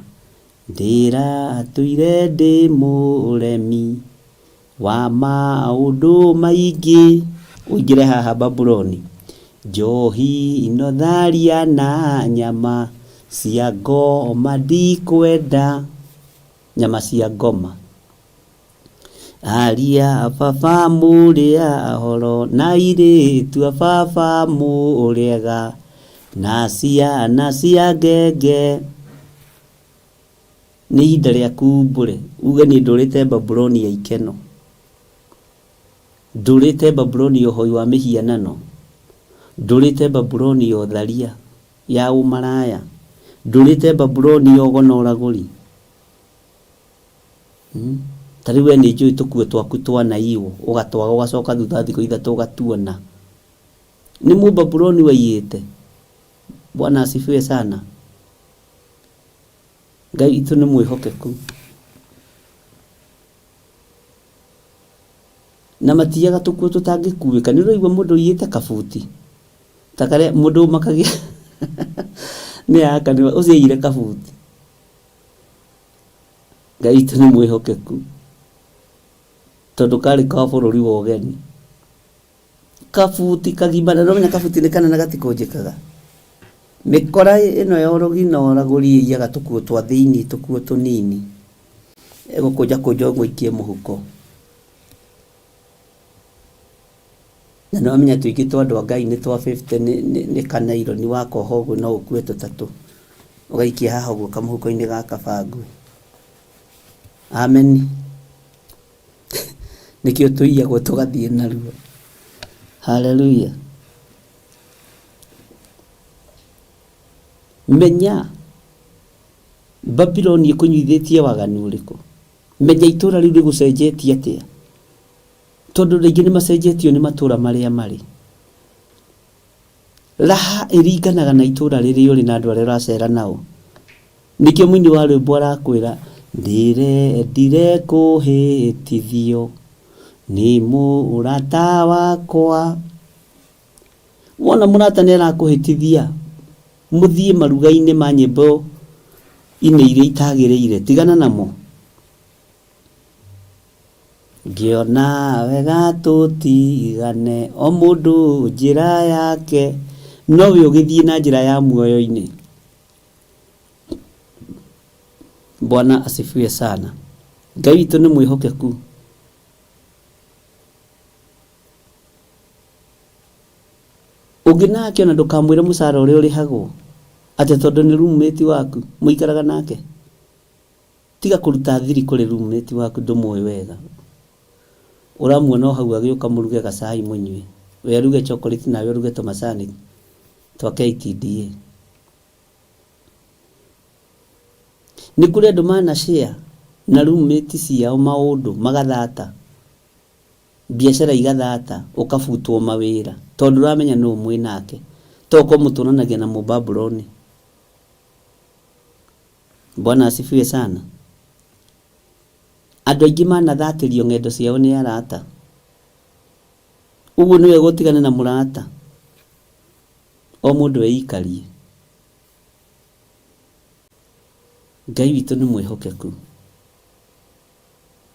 Ndĩratũire ndĩ mũremi wa maũndũ maingĩ, ũingĩre haha Babuloni, njohi ino tharia na nyama cia ngoma ndikwenda, nyama cia ngoma. Aria a baba mũrĩ ahoro na airĩtu a baba mũrĩ ega na ciana cia ngenge. Nĩ ihinda rĩaku umbũre uge niĩ ndũrĩte Babuloni ya ikeno, ndũrĩte Babuloni ya ũhoi wa mĩhianano, ndũrĩte Babuloni ya ũtharia, ya ũmaraya, ndũrĩte Babuloni ya ũgo na ũragũri. Ta rĩu we nĩ njũĩ tũkuo twaku twanaiywo, ũgatwaga ũgacoka thutha wa thikũ ithatũ ũgatuona. Nĩ Mũbabuloni waiyĩte? Bwana asifiwe sana. Ngai witũ nĩ mwĩhokeku. Na matiyaga tũkuo tũtangĩkuĩka. Nĩ ũraigua mũndũ ũiyĩte kabuti? Ta karĩa mũndũ ũmakagia nĩ aka ũcio aiyire kabuti. Ngai witũ nĩ mwĩhokeku tondũ karĩ ka bũrũri wa ũgeni. Kabuti kagima, na nĩũramenya kabuti nĩ kanene gatikũnjĩkaga. Mĩkora ĩno ya ũrogi na ũragũri ĩiyaga tũkuo twa thĩiniĩ tũkuo tũnini. Ĩgũkũnja kũnja ũguo ĩikie mũhuko. Na nĩwamenya tũingĩ twa andũ a Ngai nĩ twa fifty nĩ kanaironi wakoha ũguo no ũkue tũtatũ. Ũgaikia haha ũguo kamũhuko-inĩ ga kabangũ. Ameni. Nĩkĩo tũiyagwo tũgathiĩ narua. Haleluya. Menya Babuloni ĩkũnyuithĩtie waganu ũrĩkũ. Menya itũra rĩu rĩgũcenjetie atĩa. Tondũ andũ aingĩ nĩ macenjetio nĩ matũra marĩa marĩ. Raha ĩringanaga na itũra rĩrĩa ũrĩ na andũ arĩa ũracera nao. Nĩkĩo mũini wa rwĩmbo arakwĩra, ndĩrendire kũhĩtithio nĩ mũrata wakwa. Wona mũrata nĩ arakũhĩtithia, mũthiĩ maruga-inĩ ma nyĩmbo-inĩ iria itagĩrĩire, tigana namo. Ngĩona wega tũtigane o mũndũ njĩra yake, nowe ũgĩthiĩ na njĩra ya muoyo-inĩ. Bwana asifiwe sana. Ngai witũ nĩ mwĩhokeku. Ũngĩ nake ona ndũkamwĩre mũcara ũrĩa ũrĩhagwo atĩ tondũ nĩ roommate waku mũikaraga nake. Tiga kũruta thiri kũrĩ roommate waku ndũmũĩ wega. Ũramuona o hau agĩũka mũruge gacai mũnyue. We aruge chocolate nawe ũruge tũmacani twa KTDA. Nĩ kũrĩ andũ mana share na roommate ciao maũndũ magathata, biacara igathata, ũkabutwo mawĩra tondũ ndũramenya nũ mwĩ nake. Tokorwo mũtũranagia na mũbabuloni. Bwana asifiwe sana. Andũ aingĩ manathatĩrio ng'endo ciao nĩ arata. Ũguo nĩ wega ũtigane na mũrata. O mũndũ eikarie. Ngai witũ nĩ mwĩhokeku.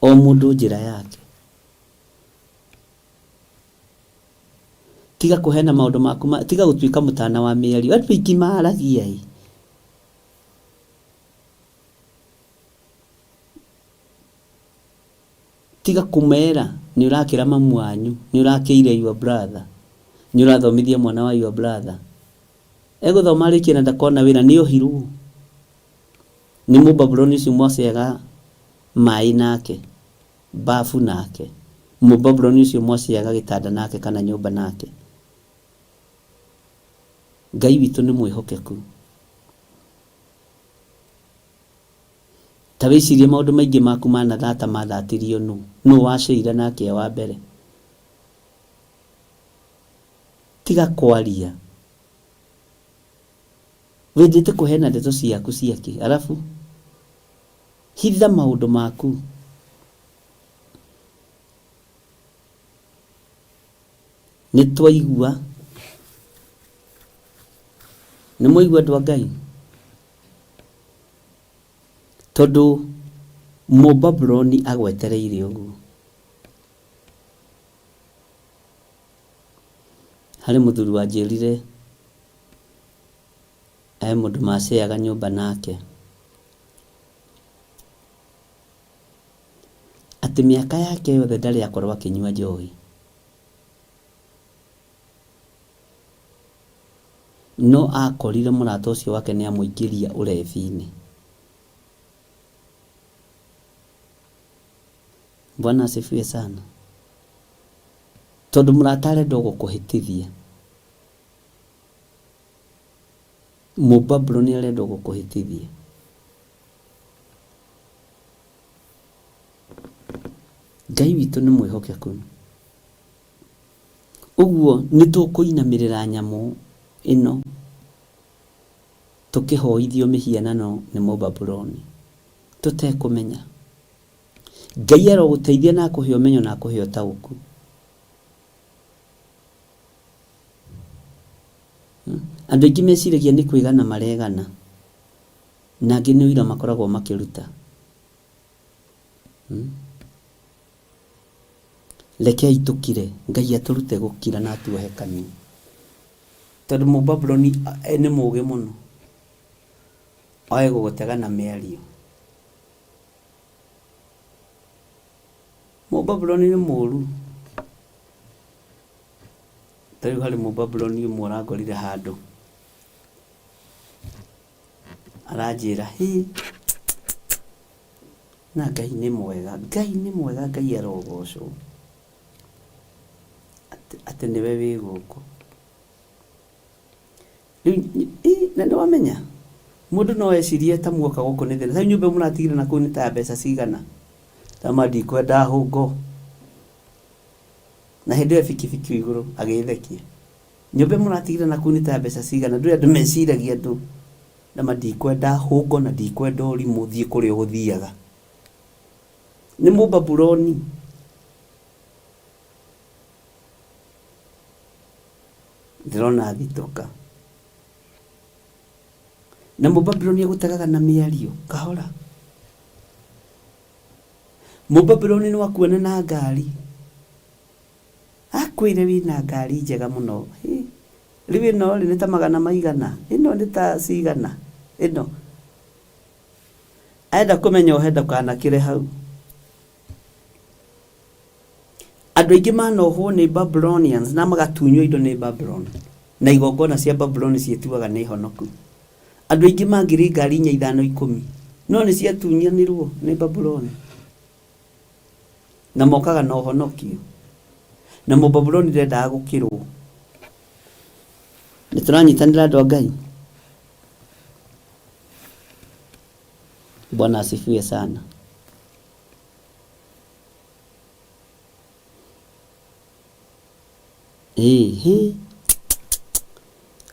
O mũndũ njĩra yake. Tiga kũheana maũndũ maku, tiga gũtuĩka mũtana wa mĩario. Andũ aingĩ maragia ĩ. Tiga kũmera nĩ ũrakĩra mamu wanyu, nĩ ũrakĩire your brother, nĩ ũrathomithia mwana wa your brother. Egũthoma arĩkie na ndakona wĩra, nĩ ohirwo. Nĩ mũbabuloni ũcio mwaceaga maĩ nake, bafu nake. Mũbabuloni ũcio mwaceaga gĩtanda nake kana nyũmba nake. Ngai witũ nĩ mwĩhokeku. Ta wĩcirie maũndũ maingĩ maku manathata mathatirio nũ? Nũ waceire nake e wa mbere? Tiga kwaria. Wendete kũheana ndeto ciaku ciakĩ? Arabu hitha maũndũ maku. Nĩ twaigua. Nĩ mwaigua andũ a Ngai? Tondũ Mũbabuloni agwetereire ũguo. Harĩ mũthuri wanjĩrire he mũndũ maceaga nyũmba nake, atĩ mĩaka yake yothe ndarĩ akorwo akĩnyua njohi. No akorire mũrata ũcio wake nĩ amũingĩria ũrebi-inĩ. Bwana asifiwe sana. Tondũ mũrata arenda o gũkũhĩtithia. Mũbabuloni arenda o gũkũhĩtithia. Ngai witũ nĩ mwĩhokeku. Ũguo nĩ tũkũinamĩrĩra nyamũ ĩno tũkĩhoithio mĩhianano nĩ Mũbabuloni tũtekũmenya. Ngai arogũteithia na akũhe ũmenyo na akũhe ũtaũku. Andũ aingĩ meciragia nĩ kwĩgana maregana, na angĩ nĩ ũira makoragwo makĩruta. Rekei tũkire, Ngai atũrute gũkira na atuohe kanua. Tondũ Mũbabuloni nĩ mũũgĩ mũno, oĩ gũgũtega na mĩario. Mũbabuloni nĩ mũũru. Ta rĩu harĩ Mũbabuloni ũmwe ũrangorire handũ, aranjĩra hĩ, na Ngai nĩ mwega, Ngai nĩ mwega, Ngai arogocwo. Atĩ nĩwe wĩ gũkũ. Rĩu na nĩ wamenya mũndũ no ecirie ta muoka gũkũ nĩ thĩna. Ta rĩu nyũmba ĩyo mũratigire na kũu nĩ ta ya mbeca cigana? Tama ndikwenda hũngũ. Na hĩndĩ ĩyo bikibiki igũrũ agĩthekia. Nyũmba ĩyo mũratigire na kũu nĩ ta ya mbeca cigana? Ndũĩ andũ meciragia andũ. Tama ndikwenda hũngũ na ndikwenda ũrimũ thiĩ kũrĩa ũgũthiaga. Nĩ Mũbabuloni. Ndĩrona thitũka. Na Mũbabuloni agũtegaga na mĩario kahora. Mũbabuloni no akuone na ngari. Akwĩre wĩna ngari njega mũno. Hĩ, rĩu ĩno rĩ nĩ ta magana maigana? Ĩno nĩ ta cigana? Ĩno. Enda kũmenya ohe ndũkanakĩre hau. Andũ aingĩ manohwo nĩ Babylonians na magatunywo indo nĩ Babylon na igongona cia Babylon ciĩtuaga nĩ honoku. Andũ aingĩ mangĩrĩ ngari inya ithano ikũmi no nĩ ciatunyanirwo nĩ Babuloni na mokaga na ũhonokio na Mũbabuloni ndendaga gũkĩrwo. Nĩ tũranyitanĩra andũ a Ngai? Bwana asifiwe sana. Ĩĩ hĩ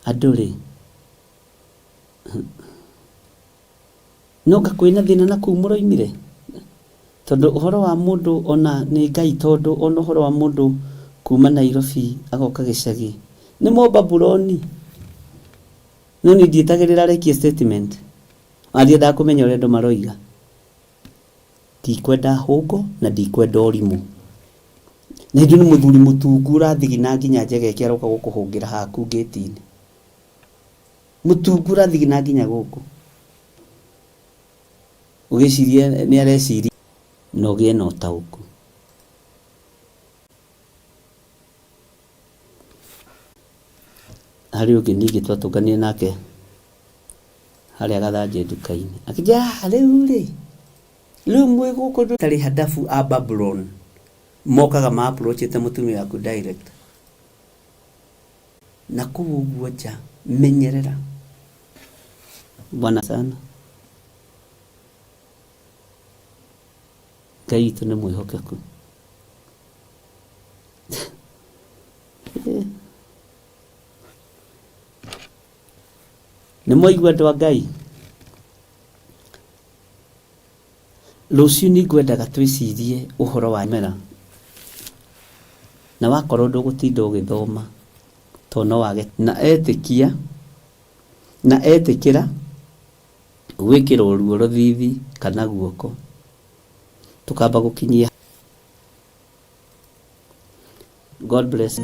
andũ rĩ, no anga kwĩna thĩna na kũu mũroimire? Tondũ ũhoro wa mũndũ ona nĩ Ngai tondũ ona ũhoro wa mũndũ kuma Nairobi agoka gĩcagi nĩ Mũbabuloni. No niĩ ndietagĩrĩra arekie statement. Ona ndiendaga kũmenya ũrĩa andũ maroiga. Ndikwenda hũngo na ndikwenda ũrimũ. Na ithuĩ nĩ mũthuri mũtungu ũrathigina nginya njegeke aroka gũkũhũngĩra haku ngĩti-inĩ. Mũtungu ũrathigina nginya gũkũ. Ũgĩciria nĩ areciria na ũgĩe na ũtaũku. Harĩ ũngĩ ningĩ twatũnganire nake harĩa Gathanjĩ nduka-inĩ. Akĩnjĩra rĩu rĩ, rĩu mwĩ gũkũ tarĩ hadabu a Babylon mokaga ma approach ĩte mũtumia waku direct. Na kũu ũguo nja menyerera. Bwana sana. Ngai witũ nĩ mwĩhokeku. Nĩ mwaigua andũ a Ngai? Rũciũ nĩ ngwendaga twĩcirie ũhoro wa mera. Na wakorwo ndũgũtinda ũgĩthoma tondũ no wage. Na etĩkia na etĩkĩra gwĩkĩrwo ruo rũthithi kana guoko, tũkamba gũkinyia. God bless.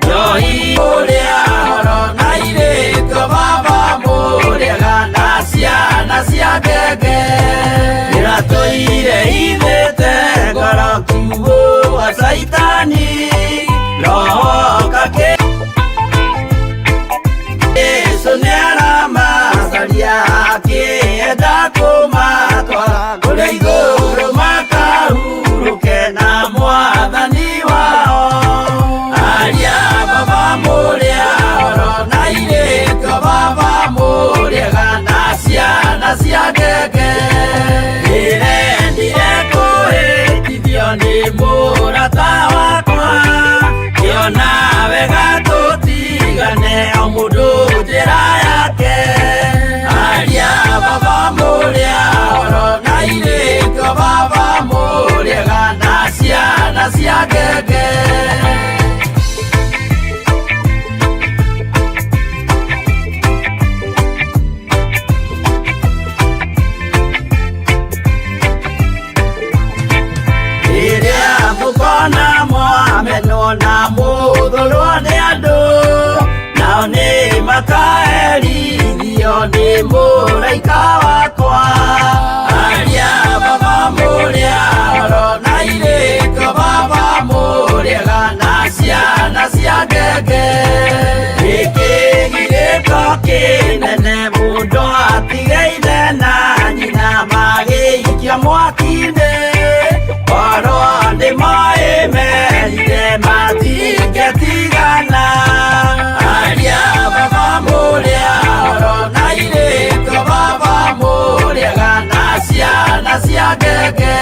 Njohi ũrĩa horo na irĩtwo baba mũrĩaga na ciana cia ngenge ĩratũire ithĩte ngoro kiugũ wa caitani roho kake Yesu nĩaramacaria akĩenda kũmatwara kũrĩa igũrũ makahurũke na mwathani wao. Aria baba mũrĩa oro na irĩtwo baba mũrĩega na ciana cia ngenge ndĩrendire kũhĩtithio nĩ mũrata wakwa kĩona wega tũtigane o mũndũ njĩra yake. Aria baba mũrĩa oro na irĩtwo baba mũrĩega na ciana cia ngenge. Rĩrĩa mũkona mwamenwo na mũthũrwo nĩ andũ nao nĩ makaherithio nĩ mũraika wakwa. Aria baba mũrĩa oro na irĩtwo baba mũrĩega na ciana cia ngenge. Gĩkĩ gĩko kĩnene mũndũ atigaire na nyina magĩikia mwaki-inĩ korwo nĩ moĩ merire matingĩtigana. Aria baba mũrĩa oro na irĩtwo baba mũrĩega na ciana cia ngenge.